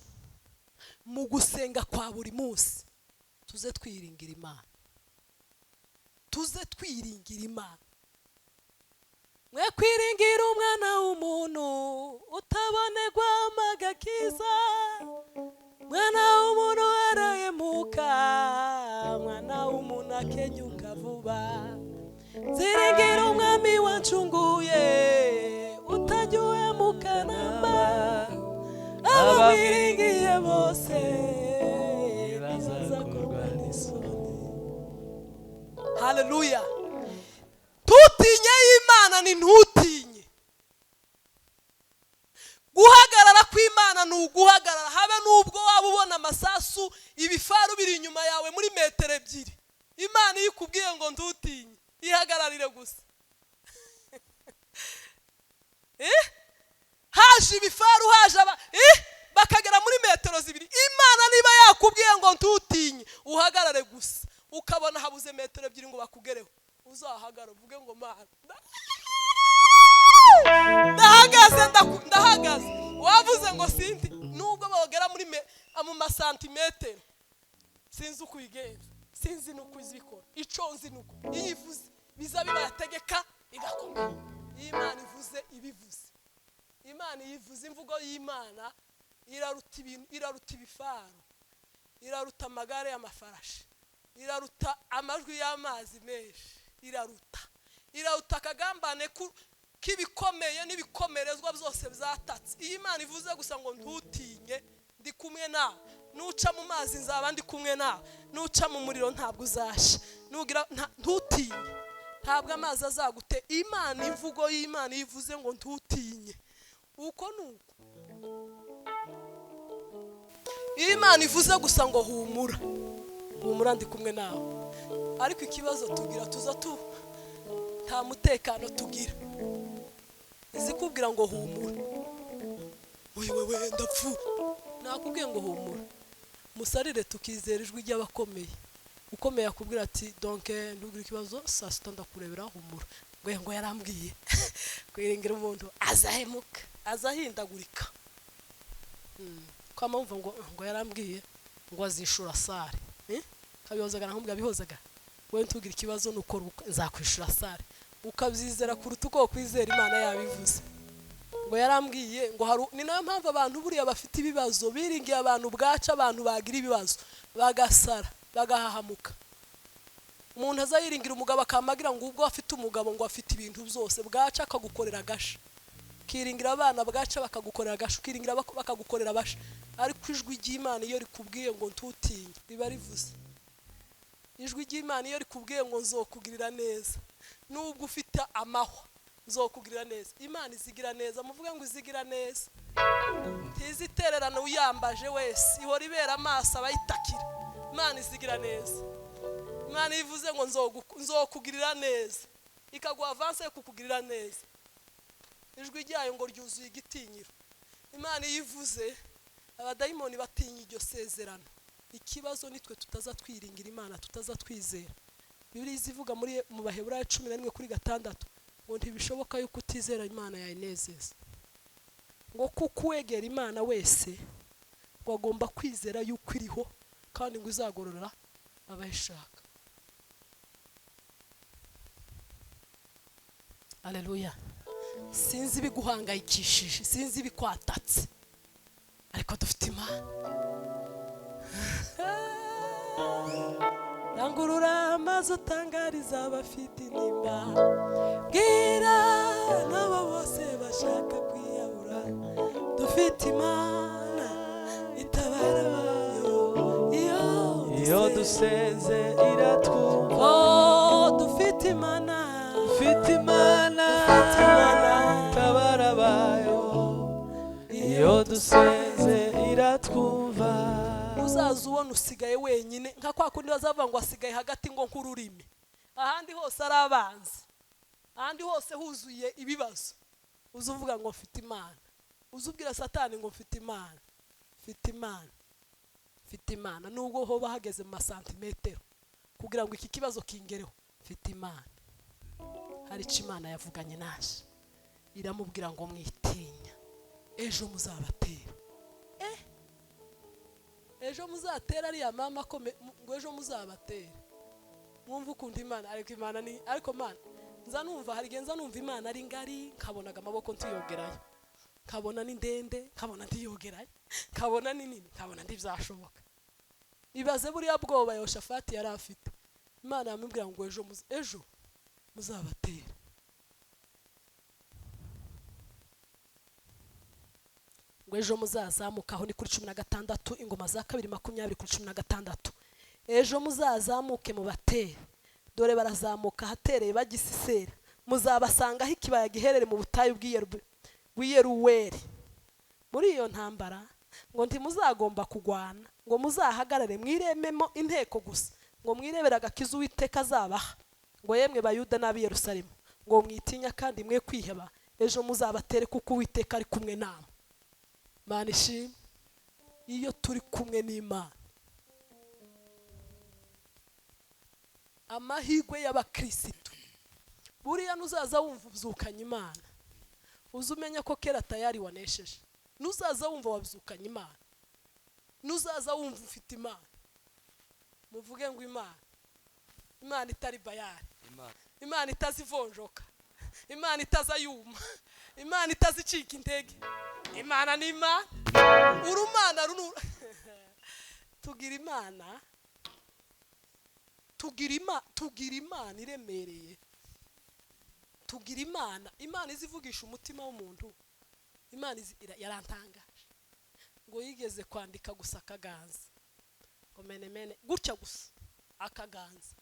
mu gusenga kwa buri munsi, tuze twiringira Imana. Tuze twiringira Imana. Mwe kwiringira umwana w'umuntu utabonerwa amagakiza. Mwana w'umuntu arahemuka, mwana w'umuntu akenyuka vuba. Ziringira umwami wancunguye utajya uhemuka namba. Abamwiringiye bose ntibazakorwa n'isoni. Haleluya. Tutinye Imana ni ntutinye. Guhagarara kw'Imana ni uguhagarara, habe nubwo waba ubona amasasu ibifaru biri inyuma yawe muri metero 2. Imana iyo ikubwiye ngo ntutinye, ihagararire gusa. Haje ibifaru, haje aba bakagera muri metero 2. Imana niba yakubwiye ngo ntutinye, uhagarare gusa. Ukabona habuze metero 2 ngo bakugereho, uzahagara uvuge ngo Mana ndahagaze, ndahagaze. Wavuze ngo sindi, nubwo bagera muri mu masantimetero sinzi uko uyigenza, sinzi nuko izikora, ico nzi nuko iyo ivuze biza bibategeka igakomera. Iyo Imana ivuze ibivuze, Imana ivuze imvugo y'Imana iraruta ibintu, iraruta ibifaru, iraruta amagare y'amafarashi, iraruta amajwi y'amazi menshi, iraruta akagambane k'ibikomeye n'ibikomerezwa byose byatatse. Iyo Imana ivuze gusa ngo ntutinye, ndi kumwe nawe, nuca mu mazi nzaba ndi kumwe nawe, nuca mu muriro ntabwo uzasha, nugira ntutinye, ntabwo amazi azagute. Imana, imvugo y'Imana ivuze ngo ntutinye, uko nuko. Iyo Imana ivuze gusa ngo humura, humura ndi kumwe nawe. Ariko ikibazo tugira, tuza tu nta mutekano tugira. Izikubwira ngo humura, uyu wewe ndapfu, nakubwiye ngo humura. Musarire tukizera ijwi ry'abakomeye. Ukomeye akubwira ati donc ntugire ikibazo, saa sita ndakurebera, humura. Ngo yarambwiye. Kwiringira umuntu azahemuka, azahindagurika. Kwa mpamvu ngo yarambwiye ngo azishura sare. Kabihozaga nahumbwa bihozaga. Wewe ntugire ikibazo nuko nzakwishura sare. Ukabyizera kuruta uko kwizera Imana yabivuze. Ngo yarambwiye ngo haru, ni nayo mpamvu abantu buriya bafite ibibazo biringiye abantu bwaca, abantu bagira ibibazo bagasara bagahahamuka. Umuntu azayiringira umugabo akamagira ngo ubwo afite umugabo ngo afite ibintu byose, bwaca akagukorera agasha. Ukiringira abana bwaca bakagukorera agasha, ukiringira bakagukorera abasha. Ariko ijwi ry'Imana iyo rikubwiye ngo ntutinye, riba rivuze. Ijwi ry'Imana iyo rikubwiye ngo nzokugirira neza, nubwo ufite amahwa nzokugirira neza. Imana izigira neza, muvuge ngo izigira neza. Ntizitererana uyambaje wese, ihora ibera amaso abayitakira. Imana izigira neza. Imana ivuze ngo nzokugirira neza, ikaguha avance yo kukugirira neza. Ijwi ryayo ngo ryuzuye igitinyiro. Imana iyo ivuze, abadayimoni batinya iryo sezerano. Ikibazo nitwe tutaza twiringira Imana, tutaza twizera. Bibiliya izivuga muri mu Baheburayo 11:6 ngo ntibishoboka yuko utizera Imana yayinezeza. Ngo kuko uwegera Imana wese ngo agomba kwizera yuko iriho kandi ngo izagororera abayishaka. Haleluya. Sinzi ibiguhangayikishije, sinzi ibikwatatse, ariko dufite Imana. Rangurura amazi utangariza abafite intimba, bwira n'abo bose bashaka kwiyahura, dufite Imana itabara abayo. Iyo dusenze iratwumva. Oh, dufite Imana, dufite Imana itabara abayo. Iyo dusenze iratwumva. Uzaza ubona usigaye wenyine, nka kwa kundi bazavuga ngo asigaye hagati ngo nk'ururimi. Ahandi hose ari abanzi, ahandi hose huzuye ibibazo. Uzuvuga ngo mfite Imana, uzubwira Satani ngo mfite Imana, mfite Imana, mfite Imana. Nubwo hoba hageze mu masantimetero kugira ngo iki kibazo kingereho, mfite Imana. Hari icyo Imana yavuganye naje, iramubwira ngo mwitinya, ejo muzabatera. Ejo muzatera ariya mama ko ngo ejo muzabatera. Mwumva ukunda Imana, ariko Imana ni ariko Mana nza numva hari genza numva Imana ari ngari, nkabonaga amaboko ntiyogerayo, nkabona ni ndende, nkabona ntiyogerayo, nkabona ni nini, nkabona ndibyashoboka. Ibaze buriya bwoba Yoshafati yari afite. Imana yamubwira ngo ejo ejo muzabatera. Ngo ejo muzazamuka, aho ni kuri 16, Ingoma za kabiri 20 kuri 16. Ejo muzazamuke mubatere, dore barazamuka ahatereye bagisisera, muzabasangaho ikibaya giherere mu butayu bw'iyeruweri. Muri iyo ntambara ngo ntimuzagomba kugwana, ngo muzahagarare mwirememo inteko gusa, ngo mwirebere agakiza Uwiteka azabaha. Ngo yemwe Bayuda n'ab'i Yerusalemu, ngo mwitinya kandi mwe kwiheba, ejo muzabatere kuko Uwiteka ari kumwe namwe. Mana ishimwe iyo turi kumwe n'Imana. Amahirwe y'abakristo, buriya nuzaza wumva ubyukanye Imana, uzumenya ko kera tayari wanesheje. Nuzaza wumva wabyukanye Imana, nuzaza wumva ufite Imana, muvuge ngo Imana, Imana itari bayari, Imana itazivonjoka, Imana itazayuma, Imana itazicika intege. Imana ni Imana, urumana runu. Tugira Imana, tugira Imana iremereye, tugira Imana, Imana izivugisha umutima w'umuntu. Imana yarantangaje ngo yigeze kwandika gusa akaganza, ngo mene mene gutya gusa akaganza,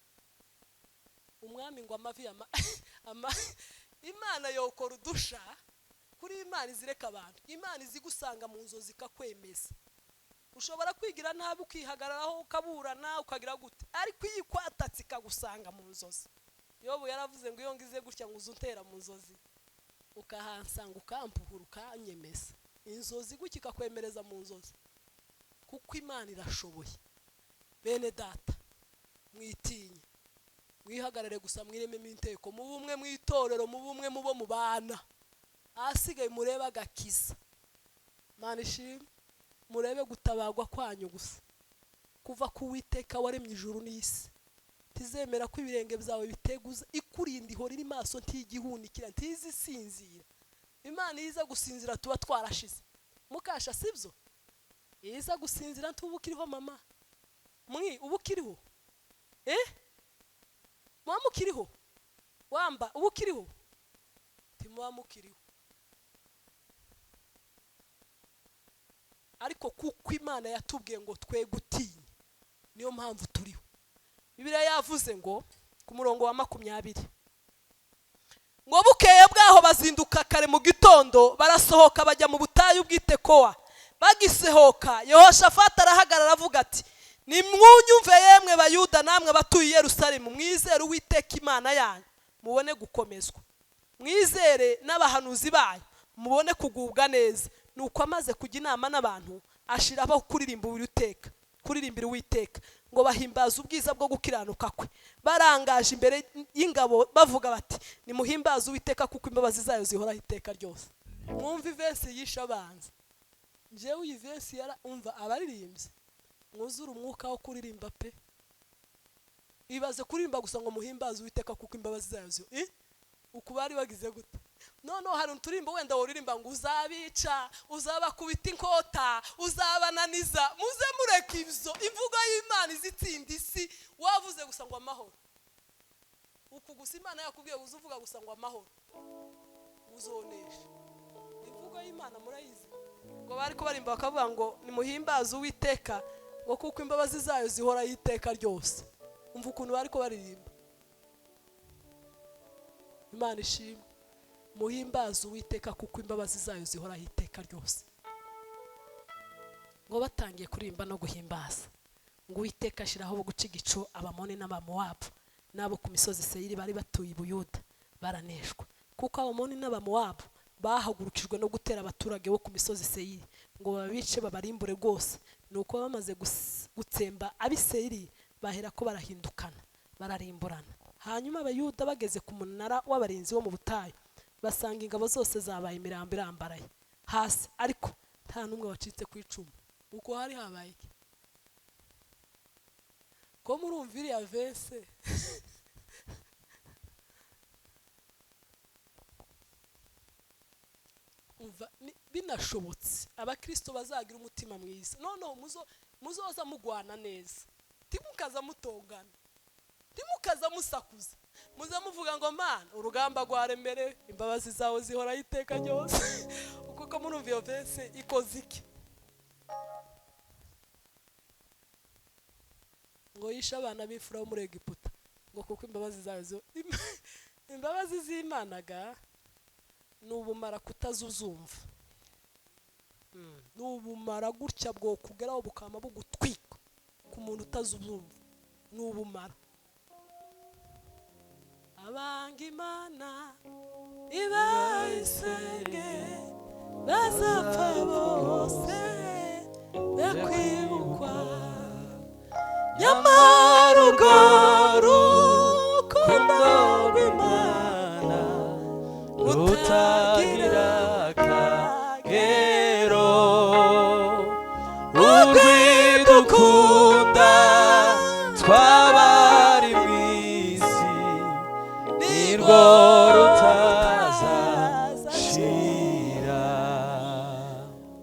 umwami ngo amavi Imana yokora udusha. Kuri Imana izireka abantu, Imana izigusanga mu nzozi ikakwemeza. Ushobora kwigira nabi ukihagararaho ukaburana ukagira gute, ariko iyo ikwatatse ikagusanga mu nzozi. Yobu yaravuze ngo iyo ngize gutya ngo uzuntera mu nzozi, ukahansanga ukampuhura ukanyemeza. Inzozi gutya ikakwemereza mu nzozi, kuko Imana irashoboye. Bene data, mwitinye, mwihagarare gusa, mwirememo inteko, mu bumwe mu itorero, mu bumwe mu bo mubana. Ahasigaye murebe agakiza. Mana ishimwe, murebe gutabagwa kwanyu gusa kuva ku Uwiteka waremye ijuru n'isi. Tizemera ko ibirenge byawe biteguza, ikurinda ihora iri maso, ntigihunikira, ntizisinzira. Imana iza gusinzira tuba twarashize. Mukasha sibyo? Iza gusinzira ntubukiriho mama. Mwi ubukiriho? mukiriho wamba uba ukiriho timuba mukiriho. Ariko kuko Imana yatubwiye ngo twe gutinya, niyo mpamvu turiho. Bibiliya yavuze ngo ku murongo wa 20 ngo bukeye bwaho bazinduka kare mu gitondo barasohoka bajya mu butayu bw'Itekowa. Bagisohoka Yehoshafati arahagarara avuga ati nimwunyumve yemwe Bayuda namwe abatuye i Yerusalemu, mwizere Uwiteka Imana yanyu mubone gukomezwa, mwizere n'abahanuzi bayo mubone kugubwa neza. Nuko amaze kujya inama n'abantu ashiraho kuririmbira Uwiteka ngo bahimbaze ubwiza bwo gukiranuka kwe, barangaje imbere y'ingabo bavuga bati nimuhimbaze Uwiteka kuko imbabazi zayo zihoraho iteka ryose. Mwumve iverse yishe abanza. Njyewe iyi verse yara umva abaririmbyi mwuzure umwuka wo kuririmba pe. Ibaze kuririmba gusa ngo muhimbaze Uwiteka kuko imbabazi zayo ziho. Uku bari bagize gute? Noneho hari uturimbo wenda woririmba ngo uzabica, uzabakubita inkota, uzabananiza. Muze mureka ibyo, imvugo y'Imana izitsinda isi. Wavuze gusa ngo amahoro, uku gusa Imana yakubwiye uzuvuga gusa ngo amahoro, uzonesha. Imvugo y'Imana murayizi. Ngo bari kubarimba bakavuga ngo nimuhimbaze Uwiteka ngo kuko imbabazi zayo zihoraho iteka ryose. Umva ukuntu bari kubaririmba. Imana ishimwe. Muhimbaze Uwiteka kuko imbabazi zayo zihoraho iteka ryose. Ngo batangiye kuririmba no guhimbaza, ngo Uwiteka ashiraho guca igico Abamoni n'Abamowabu n'abo ku misozi Seyiri bari batuye i Buyuda baraneshwa, kuko Abamoni n'Abamowabu bahagurukijwe no gutera abaturage bo ku misozi Seyiri ngo babice babarimbure rwose. Nuko bamaze gutsemba ab'Iseyiri bahera ko barahindukana bararimburana. Hanyuma Abayuda bageze ku munara w'abarinzi wo mu butayu basanga ingabo zose zabaye imirambo irambaraye hasi, ariko nta n'umwe wacitse ku icumu. Uko hari habaye iki? Ko murumva iriya verse? Umva binashobotse abakristo bazagira umutima mwiza. Noneho muzoza mugwana neza, timukaza mutongana, timukaza musakuza, muze muvuga ngo Mana urugamba rwaremere, imbabazi zawe zihoraho iteka ryose. Kuko murumva iyo verse ikoze iki? Ngo yishe abana b'imfura bo muri Egiputa ngo kuko imbabazi zawe imbabazi z'Imana ga nubumara kutazuzumva, nubumara gutya bwo kugeraho bukama bugutwika ku muntu utazuzumva, nubumara. Abanga Imana ibayisenge bazapfa bose bekwibukwa, nyamara urwo rukundo rw'Imana rutagira akagero, urwidukunda twabari mw'isi nirwo rutazashira.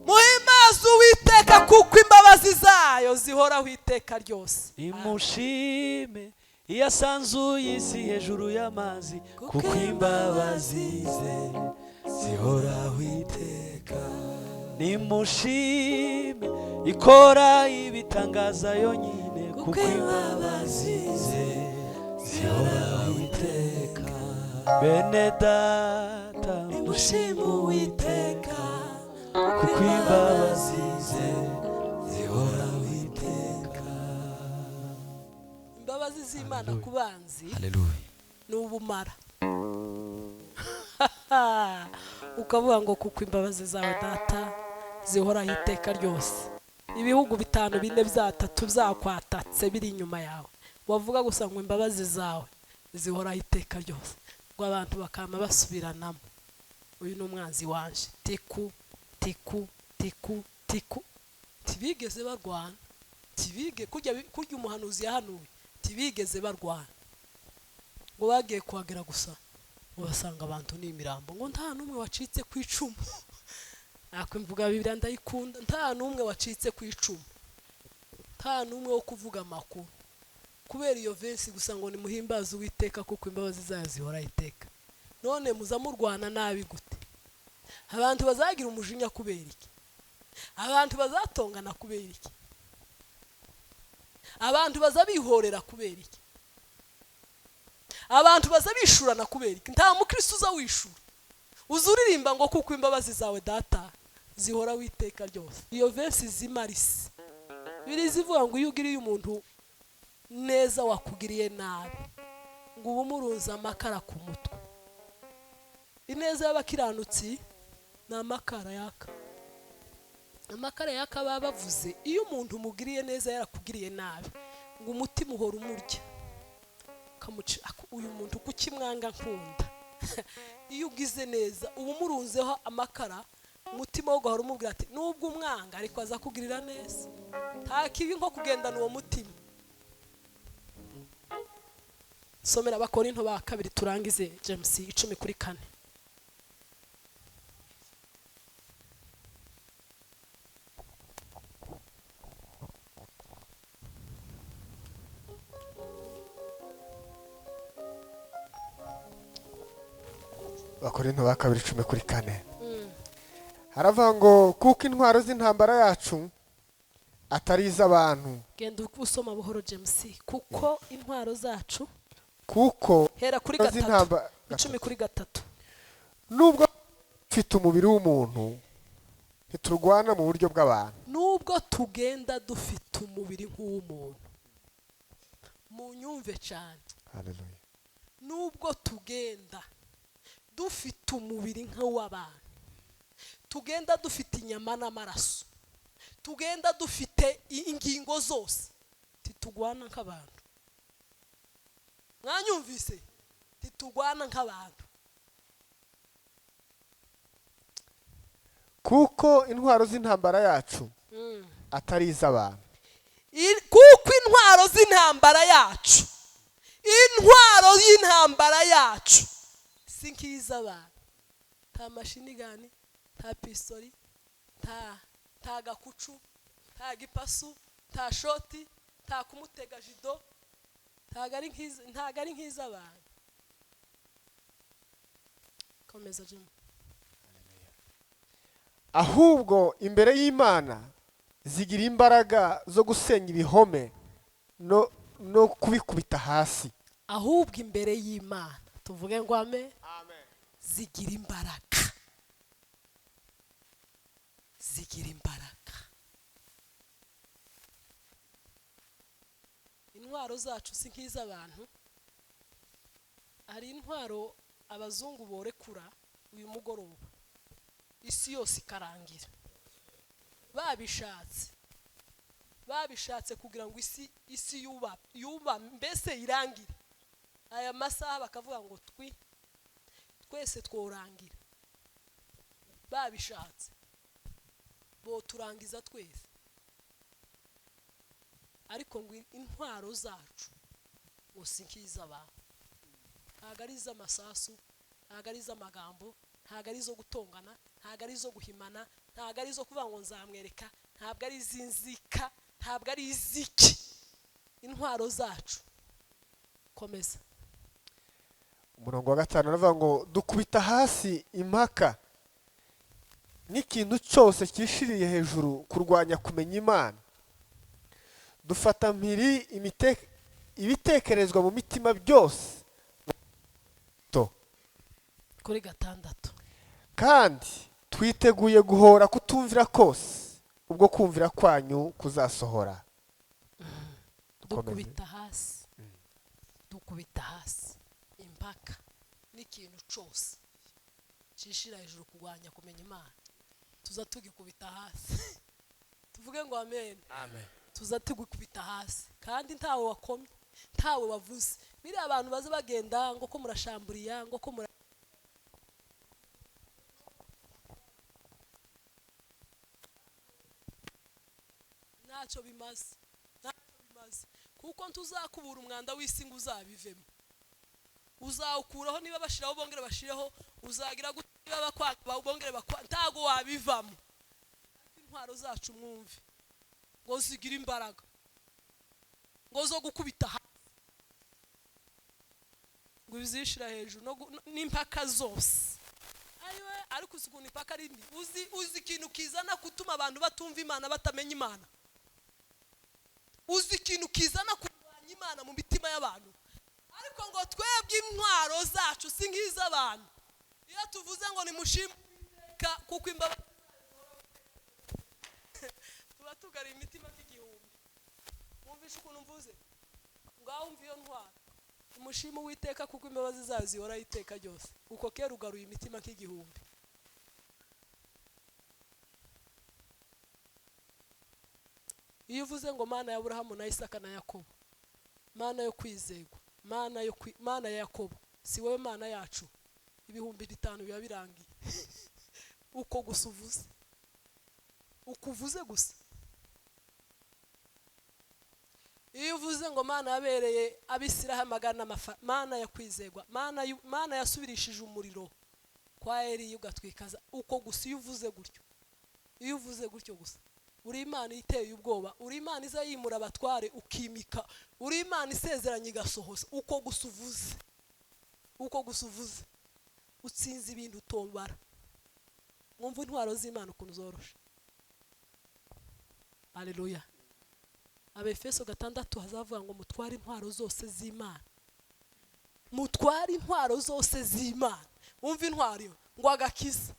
Muhimbaze Uwiteka kuko imbabazi zayo zihoraho iteka ryose. Imushime iyasanzuye isi hejuru y'amazi, kuko imbabazi ze zihoraho iteka. Nimushime ikora ibitangaza yonyine, kuko imbabazi ze zihoraho iteka. Bene data Nimushime Uwiteka kuko imbabazi ze zihoraho iteka. Imbabazi z'Imana ku banzi Haleluya. ni ubumara. Ukavuga ngo kuko imbabazi zawe data zihoraho iteka ryose. Ibihugu 5 4 3 byakwatatse biri inyuma yawe, wavuga gusa ngo imbabazi zawe zihoraho iteka ryose, ngo abantu bakama basubiranamo. Uyu ni umwanzi wanje, tiku tiku tiku tiku. Tibigeze barwana, tibige kurya umuhanuzi yahanuye, tibigeze barwana. Ngo bagiye kuhagera gusa ngo basanga abantu ni imirambo, ngo nta n'umwe wacitse ku icumu. Nakwimvuga Bibiliya ndayikunda, nta n'umwe wacitse ku icumu, nta n'umwe wo kuvuga amakuru. Kubera iyo verse gusa ngo nimuhimbaze Uwiteka kuko imbabazi zayo zihora iteka. None muza murwana nabi gute? Abantu bazagira umujinya kubera iki? Abantu bazatongana kubera iki? Abantu bazabihorera kubera iki? Abantu bazabishurana kubera iki? Nta mukristo uza wishura. Uzuririmba ngo kuko imbabazi zawe data zihora witeka ryose. Iyo verse zimarise. Birizivuga ngo iyo ugiriye umuntu neza wakugiriye nabi, ngo ubumurunza amakara ku mutwe. Ineza y'abakiranutsi ni amakara yaka. Amakara yaka baba bavuze iyo umuntu umugiriye neza yarakugiriye nabi, ngo umutima uhora umurya. Kamuci uyu muntu kukimwanga nkunda. Iyo ugize neza ubumurunzeho amakara, umutima wo gahora umubwira ati nubwo umwanga ariko azakugirira neza. Nta kibi nko kugendana uwo mutima. Somera Abakorinto ba kabiri turangize James 10:4. Abakorinto ba kabiri 10:4. Haravuga ngo kuko intwaro z'intambara yacu atari iz'abantu. Genda usoma buhoro James. Kuko intwaro zacu, kuko hera kuri gatatu, 10:3. Nubwo dufite umubiri w'umuntu ntiturwana mu buryo bw'abantu. Nubwo tugenda dufite umubiri nk'uw'umuntu, munyumve cyane. Haleluya. Nubwo tugenda dufite umubiri nk'uw'abantu, tugenda dufite inyama n'amaraso, tugenda dufite ingingo zose, titugwana nk'abantu. Mwanyumvise? Titugwana nk'abantu. Kuko intwaro z'intambara yacu atari iz'abantu. Kuko intwaro z'intambara yacu, intwaro y'intambara yacu si nk'iz'abantu. Nta mashini gani, nta pistori, nta gakucu, nta gipasu, nta shoti, nta kumutega jido, ntago ari nk'iz'abantu. Komeza Jim. Ahubwo imbere y'Imana zigira imbaraga zo gusenya ibihome no kubikubita hasi. Ahubwo imbere y'Imana tuvuge ngo amen. Amen. Zigira imbaraga. Zigira imbaraga. Intwaro zacu si nk'iz'abantu. Hari intwaro abazungu borekura uyu mugoroba, isi yose ikarangira. Babishatse kugira ngo isi yuba mbese irangire. Aya masaha bakavuga ngo twese tworangira. Babishatse bo turangiza twese. Ariko ngo intwaro zacu ngo si nk'iz'abantu. Ntago ari iz'amasasu, ntago ari iz'amagambo, ntago ari izo gutongana, ntago ari izo guhimana, ntago ari izo kuvuga ngo nzamwereka, ntabwo ari izinzika, ntabwo ari iziki. Intwaro zacu. Komeza. Umurongo wa 5 aravuga ngo dukubita hasi impaka n'ikintu cyose cyishiriye hejuru kurwanya kumenya Imana. Dufata mpiri ibitekerezwa mu mitima byose. Kuri 6. Kandi twiteguye guhora kutumvira kose ubwo kumvira kwanyu kuzasohora. Dukubita hasi. Dukubita hasi impaka n'ikintu cyose cishira hejuru kurwanya kumenya Imana. Tuza tugikubita hasi. Tuvuge ngo amen. Amen. Tuza tugikubita hasi kandi ntawe wakomye, ntawe wavuze. Biri abantu baza bagenda ngo ko murashamburiya, ngo ko ntacyo bimaze, ntacyo bimaze. Kuko ntuzakubura umwanda w'isi ngo uzabivemo. Uzawukuraho niba bashiraho bongere bashireho, uzagira gute niba bakwanga bongere bakwa, ntago wabivamo. Intwaro zacu mwumve ngo zigira imbaraga, ngo zo gukubita Ngo ibizishira hejuru no n'impaka zose. Ayiwe, ariko uzi ukuntu impaka ari mbi. Uzi ikintu kizana gutuma abantu batumva Imana, batamenya Imana. Uzi ikintu kizana kurwanya Imana mu mitima y'abantu. Ariko ngo twebwe intwaro zacu si nk'iz'abantu. Iyo tuvuze ngo nimushime Uwiteka kuko imbabazi tuba tugariye imitima nk'igihumbi. Mwumvishe ukuntu mvuze? Ngaho umva iyo ntwaro. Nimushime Uwiteka kuko imbabazi zayo zihoraho iteka ryose. Uko kera ugaruye imitima nk'igihumbi. Iyo uvuze ngo Mana ya Aburahamu na Isaka na Yakobo, Mana yo kwizegwa, Mana ya Yakobo, si wowe Mana yacu, 5000 biba birangiye. Uko gusa uvuze, uko uvuze gusa. Iyo uvuze ngo Mana yabereye Abisiraheli magana amafa, Mana ya kwizegwa, Mana yasubirishije umuriro kwa Eliya ugatwikaza, uko gusa iyo uvuze gutyo, iyo uvuze gutyo gusa, uri Imana iteye ubwoba, uri Imana iza yimura abatware ukimika, uri Imana isezeranye igasohoza, uko gusa uvuze, uko gusa uvuze, utsinze ibintu utobara. Mwumva intwaro z'Imana ukuntu zoroshe. Haleluya. Abefeso 6 hazavuga ngo mutware intwaro zose z'Imana. Mutware intwaro zose z'Imana. Umva intwaro iyo ngo agakiza.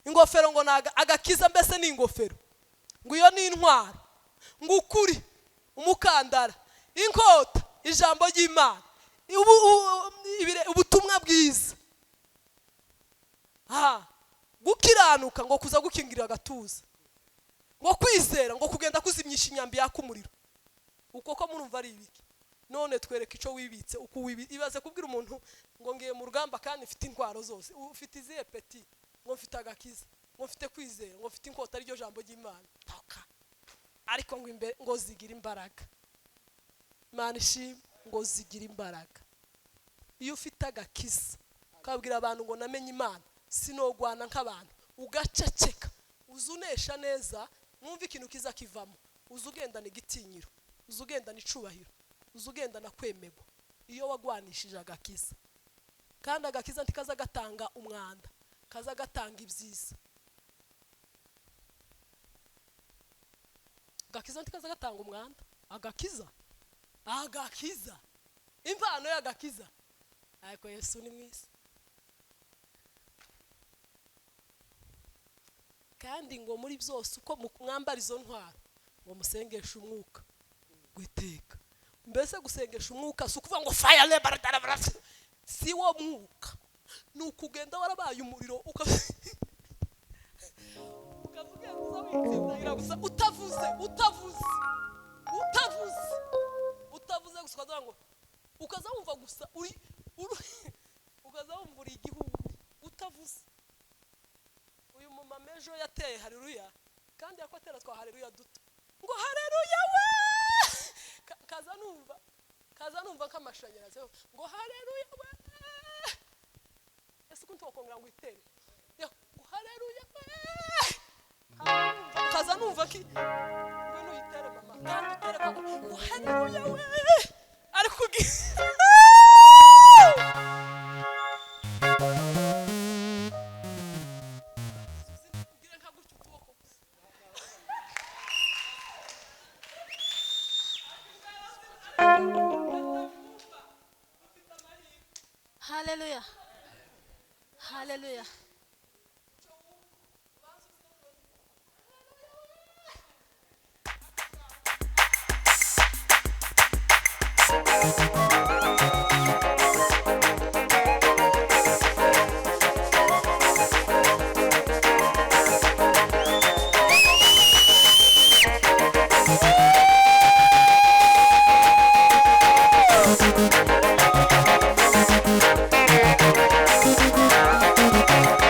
Ingofero ngo naga agakiza, mbese ni ingofero. Ngo iyo ni intwaro. Ngo ukuri, umukandara, inkota, ijambo ry'Imana, ubutumwa bwiza. Gukiranuka ngo kuza gukingirira agatuza. Ngo kwizera ngo kugenda kuzimyisha imyambi yaka umuriro. Uko ko murumva ari ibiki? None twereke ico wibitse, uko ibaze kubwira umuntu ngo ngiye mu rugamba kandi mfite intwaro zose. Ufite izihe peti? Ngo mfite agakiza, ngo mfite kwizera, ngo mfite inkota ariryo jambo ry'Imana. Toka. Ariko ngo imbere ngo zigira imbaraga. Imana ishimwe, ngo zigira imbaraga. Iyo ufite agakiza ukabwira abantu ngo namenye Imana, sinogwana nk'abantu, ugaceceka, uzunesha neza, mwumva ikintu kiza kivamo, uzugendana igitinyiro, uzugendana icubahiro, uzugendana kwemegwa. Iyo wagwanishije agakiza. Kandi agakiza ntikaza gatanga umwanda, kaza gatanga ibyiza. Agakiza ntikaza gatanga umwanda, agakiza, agakiza, impano y'agakiza. Ariko Yesu ni mwiza. Kandi ngo muri byose uko mwambara izo ntwaro, ngo musengeshe umwuka gwiteka. Mbese gusengesha umwuka si ukuvuga ngo fire lebar, si wo mwuka, ni ukugenda warabaye umuriro ukavuga gusa utavuze, utavuze, utavuze, utavuze gusa, ukavuga ngo ukaza wumva gusa uri ukaza wumva uri igihumbi utavuze. Uyu mumama ejo yateye haleluya, kandi yakotera twa haleluya duto, ngo haleluya we, kaza numva, kaza numva nk'amashanyarazi ngo haleluya we. Ese kuntu wakongera ngo itere ngo haleluya we, kaza numva ki ngwino uyitere mama, kandi utere koko ngo haleluya we, ariko Hallelujah. Hallelujah. Thank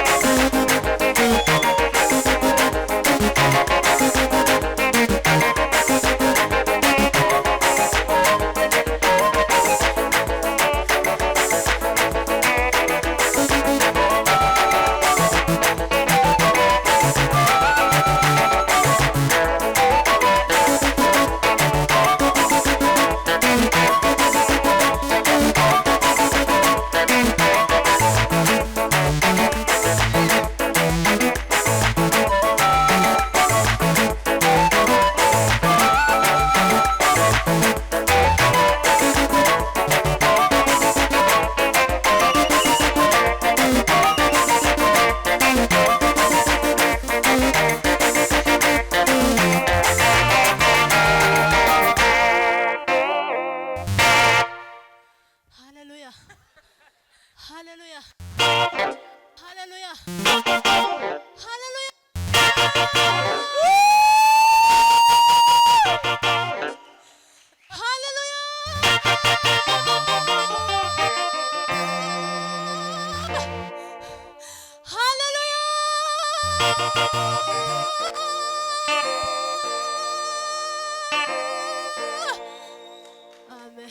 Haleluya. Haleluya. Haleluya. Haleluya. Haleluya. Amen.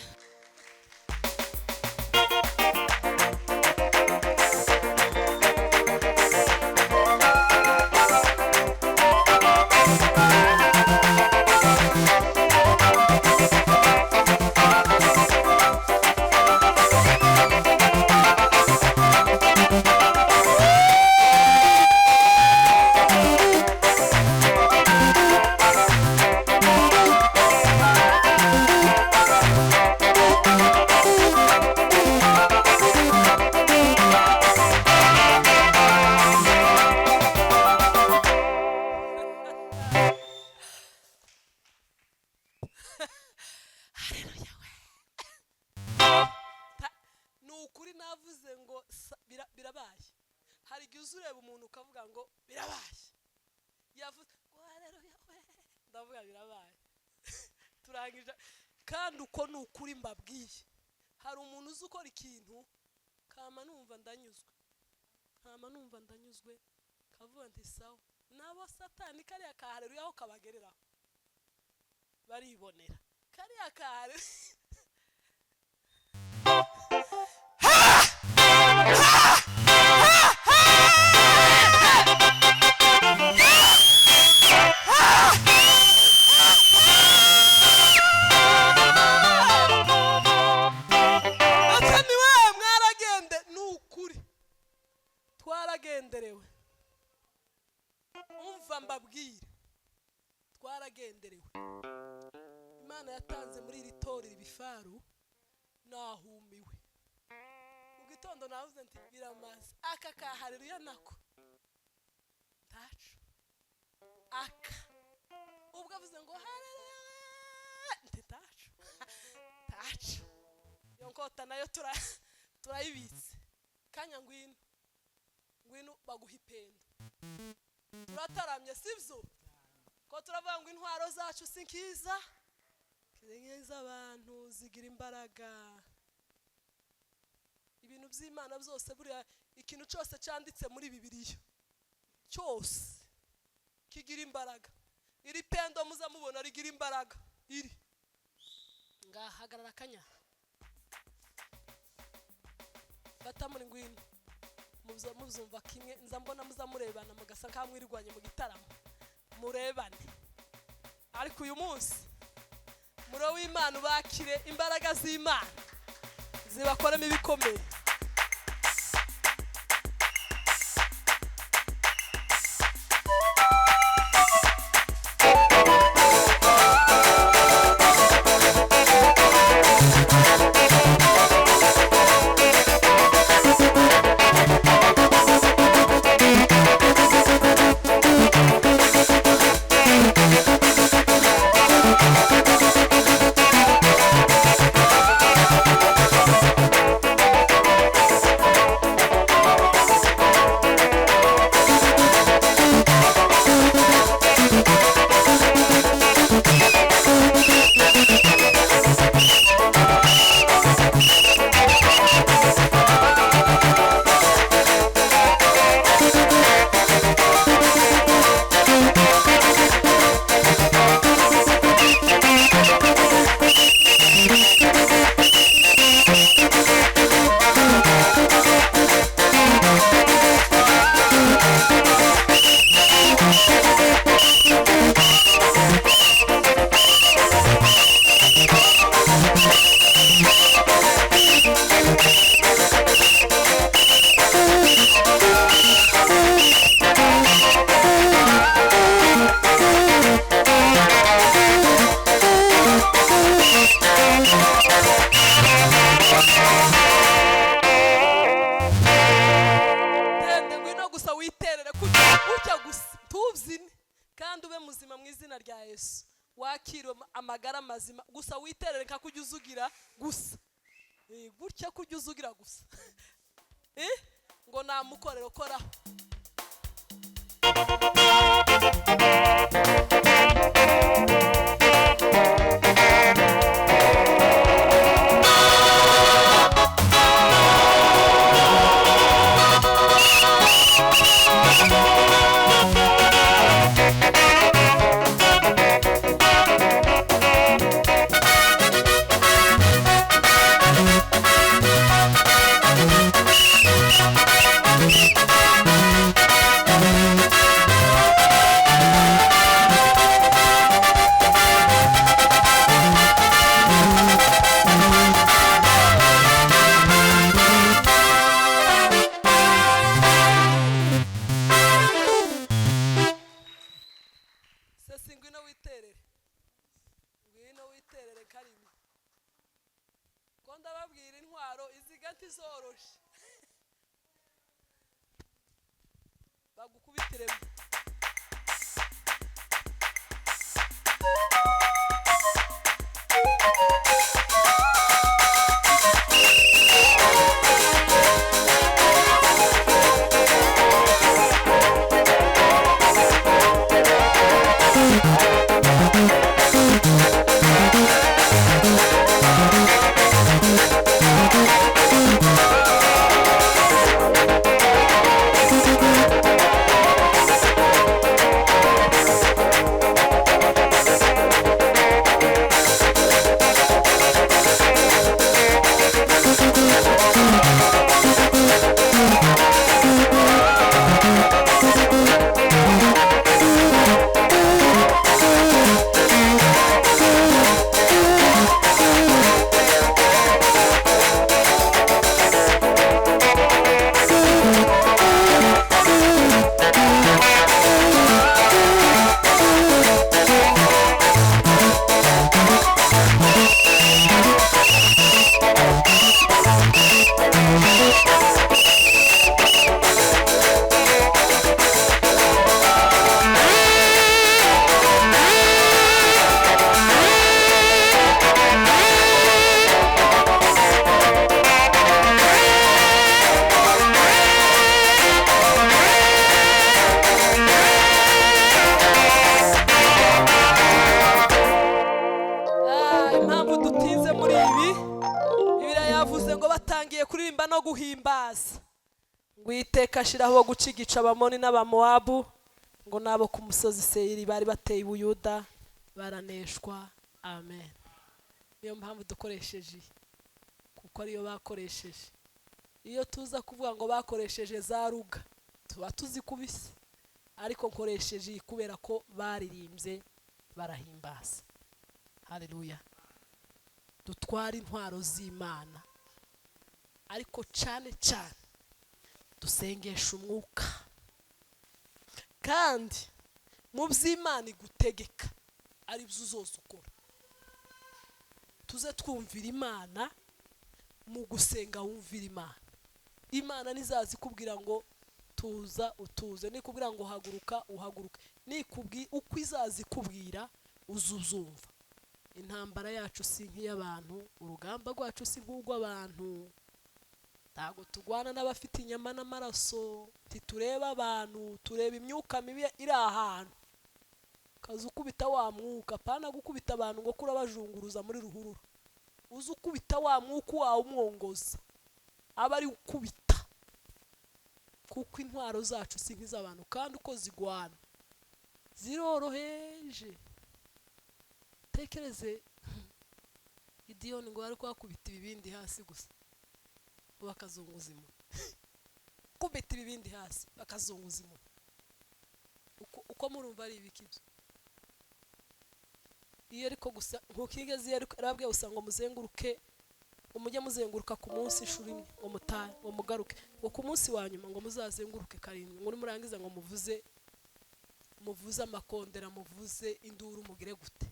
Haleluya we. Ni ukuri navuze ngo birabaye. Hari igihe uza ureba umuntu ukavuga ngo birabaye, yavuze ngo haleluya we, ndavuga birabaye, turangije. Kandi uko ni ukuri mbabwiye, hari umuntu uzi ukora ikintu kama numva ndanyuzwe, kama numva ndanyuzwe, kavuga nti sawa. Nabo Satani kariya ka haleluya aho kabagereraho baribonera kariya ka haleluya. Ati ni we mwaragende, ni ukuri twaragenderewe. Umva mbabwire, twaragenderewe. Imana yatanze muri iri torero ibifaru, nahumiwe. Mu gitondo navuze nti biramaze, aka ka haleluya nako ntacu aka. Ubwo avuze ngo haleluya, nti ntacu ntacu. Iyo nkota nayo turayibitse. Kanya ngwino, ngwino baguha ipendo. Turataramye, sibyo? Ko turavuga ngo intwaro zacu si nkiza nk'iz'abantu, zigira imbaraga. Ibintu by'Imana byose, buriya ikintu cyose cyanditse muri Bibiliya cyose kigira imbaraga. Iri pendo muza mubona rigira imbaraga. Iri ngahagarara akanya fata muri ngwino, muza muzumva kimwe. Nza mbona muza murebana mugasa nkaho mwirirwanye mu gitaramo, murebane. Ariko uyu munsi muro w'Imana ubakire, imbaraga z'Imana zibakoremo ibikomeye. Tende ngwino gusa witerere gutya gusa, tubyine kandi ube muzima mu izina rya Yesu. Wakire amagara mazima gusa, witerere nka kujya uzugira gusa. Gutya kujya uzugira gusa. Ngo namukorera ukoraho. Sesi, ngwino witerere, ngwino witerere karimo ko ndababwira intwaro iziga ntizoroshe, bagukubitiremo. Impamvu dutinze muri ibi, Bibiliya yavuze ngo batangiye kuririmba no guhimbaza, ngo Uwiteka ashyiraho guca igica Abamoni n'Abamowabu, ngo n'abo ku musozi Seyiri bari bateye i Buyuda baraneshwa. Amen. Niyo mpamvu dukoresheje iyi, kuko ariyo bakoresheje. Iyo tuza kuvuga ngo bakoresheje za ruga, tuba tuzikubise, ariko nkoresheje iyi kubera ko baririmbye barahimbaza. Haleluya. Dutware intwaro z'Imana, ariko cyane cyane dusengesha umwuka, kandi mu by'Imana igutegeka ari byo uzoza ukora. Tuze twumvira Imana mu gusenga, wumvira Imana. Imana nizaza ikubwira ngo tuza, utuze; nikubwira ngo haguruka, uhaguruke; nikubwi uko izaza ikubwira, uzuzumva. Intambara yacu si nk'iy'abantu, urugamba rwacu si nk'urw'abantu. Ntabwo turwana n'abafite inyama n'amaraso, ntitureba abantu, tureba imyuka mibi iri ahantu. Kaza ukubita wa mwuka, apana gukubita abantu ngo kurabajunguruza muri ruhurura. Uzi ukubita wa mwuka wawe umwongoza, aba ari ukubita, kuko intwaro zacu si nk'iz'abantu, kandi uko zigwana ziroroheje. Tekereze Gidiyoni ngo bari kuhakubita ibibindi hasi gusa, bakazunguza inkoni, kubita ibibindi hasi bakazunguza inkoni. Uko murumva ari ibiki ibyo? Iyo ariko gusa ntukigeze, iyo ariko arababwiye gusa ngo muzenguruke, ngo mujye muzenguruka ku munsi inshuro imwe, ngo mutahe, ngo mugaruke, ngo ku munsi wa nyuma ngo muzazenguruke karindwi, ngo nimurangiza ngo muvuze amakondera, muvuze induru, mugire gute.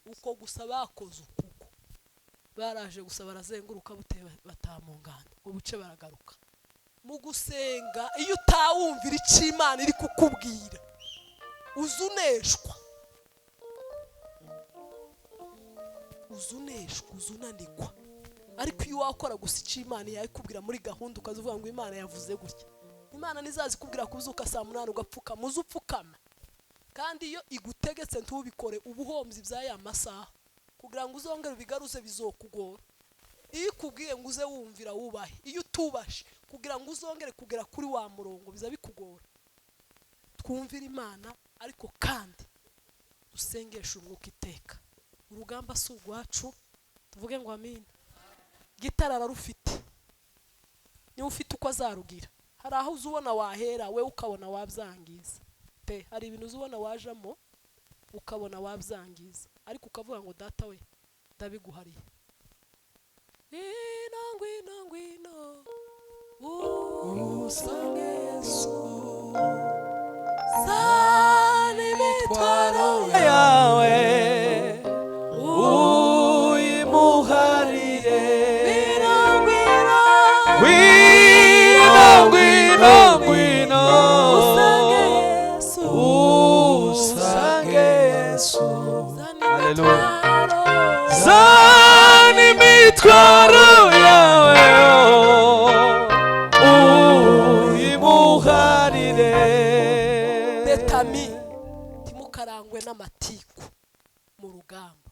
Uko gusa bakoze ukuko baraje gusa barazenguruka bute, bataha mu ngando, ngo buce baragaruka. Mu gusenga, iyo utawumvira icyo Imana iri kukubwira, uzuneshwa, uzuneshwa, uzunanigwa. Ariko iyo wakora gusa icyo Imana yayikubwira muri gahunda, ukazuvuga ngo Imana yavuze gutya, Imana ntizazikubwira kubyuka saa 8 ugapfukama, uze upfukama. Kandi iyo igutegetse ntubikore, uba uhombye ibya ya masaha, kugira ngo uzongere ubigaruze bizokugora. Iyo ikubwiye ngo uze wumvira wubahe, iyo utubashe kugira ngo uzongere kugera kuri wa murongo biza bikugora. Twumvire Imana, ariko kandi dusengeshe umwuka iteka. Urugamba si urwacu, tuvuge ngo amina. Gitara ararufite, niba ufite uko azarugira. Hari aho uza ubona wahera we ukabona wabyangiza pe, hari ibintu uza ubona wajamo ukabona wabyangiza, ariko ukavuga ngo data we ndabiguhariye. Ngwino ngwino ngwino usange Yesu, zana imitwaro yawe uyimuharire. Ngwino ngwino Ngwino ngwino ngwino usange Yesu, usange Yesu, zana Haleluya. imitwaro, zana imitwaro yawe uyimuharire. Betami, ntimukarangwe n'amatiku mu rugamba,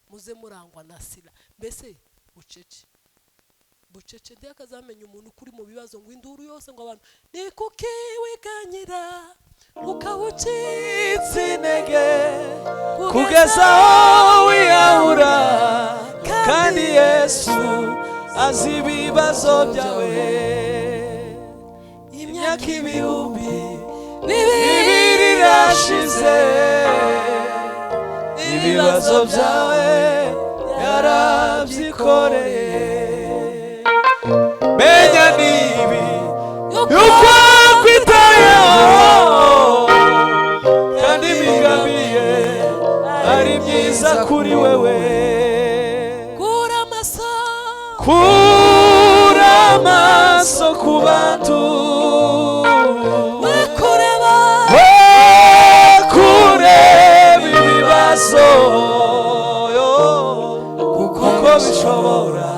muze murangwa na sila. Mbese bucece bucece, ntiyakazamenya umuntu kuri mu bibazo ngo induru yose ngo abantu ni kuki wiganyira ukaba ucitse intege kugeza aho wiyahura, kandi Yesu azi ibibazo byawe. Imyaka 2000 irashize, ibibazo byawe yarabyikoreye. Menya nibi yuko akwitayeho, kandi imigambi ye ari myiza kuri wewe. Kura amaso, Kura amaso ku bantu, we kureba, we kureba ibibazo, kuko bishobora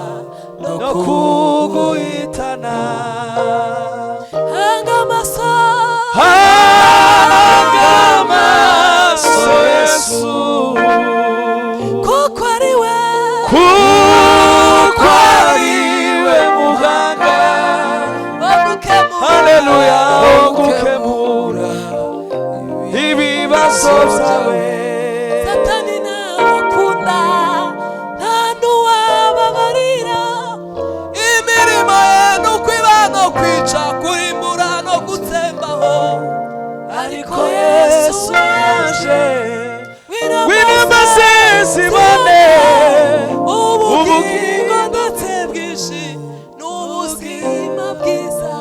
no kuguhitana. Hanga amaso, Hanga amaso Yesu, kuko ari we, kuko ari we muhanga, wagukemura, haleluya, gukemura ibibazo byawe. Satani ntabakunda, nta n'uwababarira. Imirimo ye ni ukwiba no kwica, kurimbura no gutsembaho. Ariko Yesu Yesu yaje, ngwino maze zibone ubugingo ndetse bwinshi n'ubuzima bwiza.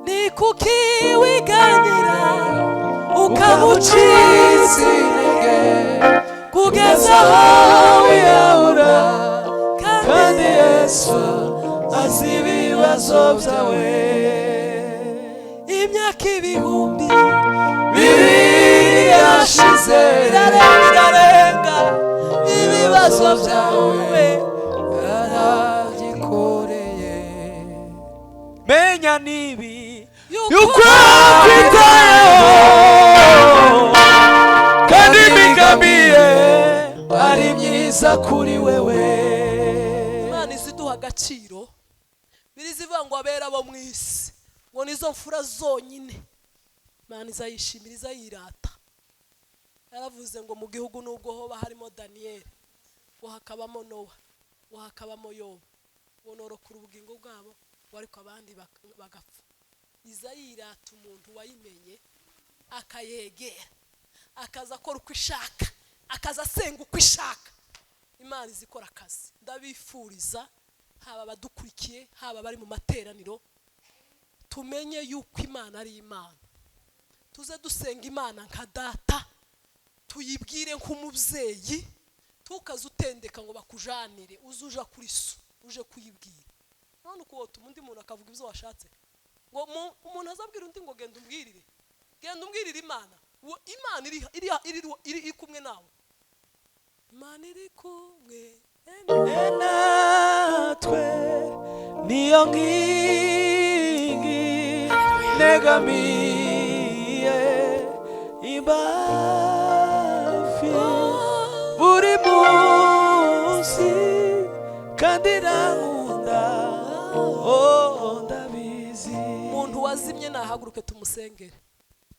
Ni kuki wiganyira ukaba ucitse intege kugeza aho wiyahura, kandi kandi Yesu azi ibibazo byawe. Imyaka 2000 yashize, Irarenga irarenga, ibibazo byawe yarabyikoreye. Menya nibi yuko yuko akwitayeho, kandi imigambi ye ari myiza kuri wewe. Imana iziduha agaciro, birizivuga ngo abera bo mu isi ngo nizo mfura zonyine. Imana izayishimira, izayirata. Yaravuze ngo mu gihugu nubwo hoba harimo Daniyeli, ngo hakabamo Nowa, ngo hakabamo Yobu, ngo norokura ubugingo bwabo, ngo ariko abandi bagapfa. Izayirata umuntu wayimenye, akayegera, akaza akora uko ishaka, akaza asenga uko ishaka. Imana izikora akazi. Ndabifuriza, haba abadukurikiye, haba abari mu materaniro, tumenye yuko Imana ari Imana. Tuze dusenga Imana nka data, tuyibwire nk'umubyeyi. Tukaze utendeka ngo bakujanire, uze uja kuri so uje kuyibwira. None uko wotuma undi muntu akavuga ibyo washatse, ngo umuntu azabwira undi ngo genda umbwirire, genda umbwirire Imana. Uwo Imana iri iri iri iri kumwe nawe. Imana iri kumwe nawe. Natwe niyo nkingi negamiye imbafi buri munsi kandi irankunda, oh, ndabizi. Umuntu wazimye nahaguruke tumusengere.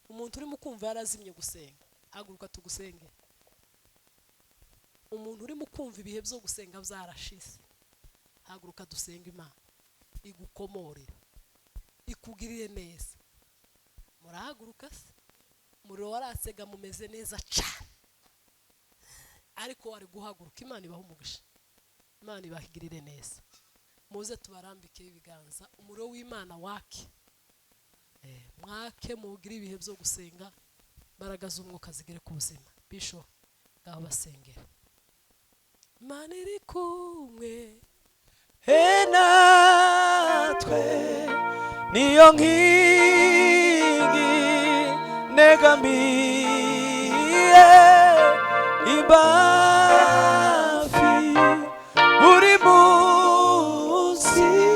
Umuntu urimo kumva yarazimye gusenga, haguruka tugusengere. Umuntu urimo kumva ibihe byo gusenga byarashize, haguruka dusenga, Imana igukomorere, ikugirire neza. Murahaguruka se? Umuriro waratsega, mumeze neza cyane, ariko wari guhaguruka. Imana ibaha umugisha, Imana ibahigirire neza. Muze tubarambikeho ibiganza, umuriro w'Imana wake. Mwake mugire ibihe byo gusenga, imbaraga z'umwuka zigere ku buzima. Bisho, ngaho basengera. Imana iri kumwe. Natwe niyo nkingi.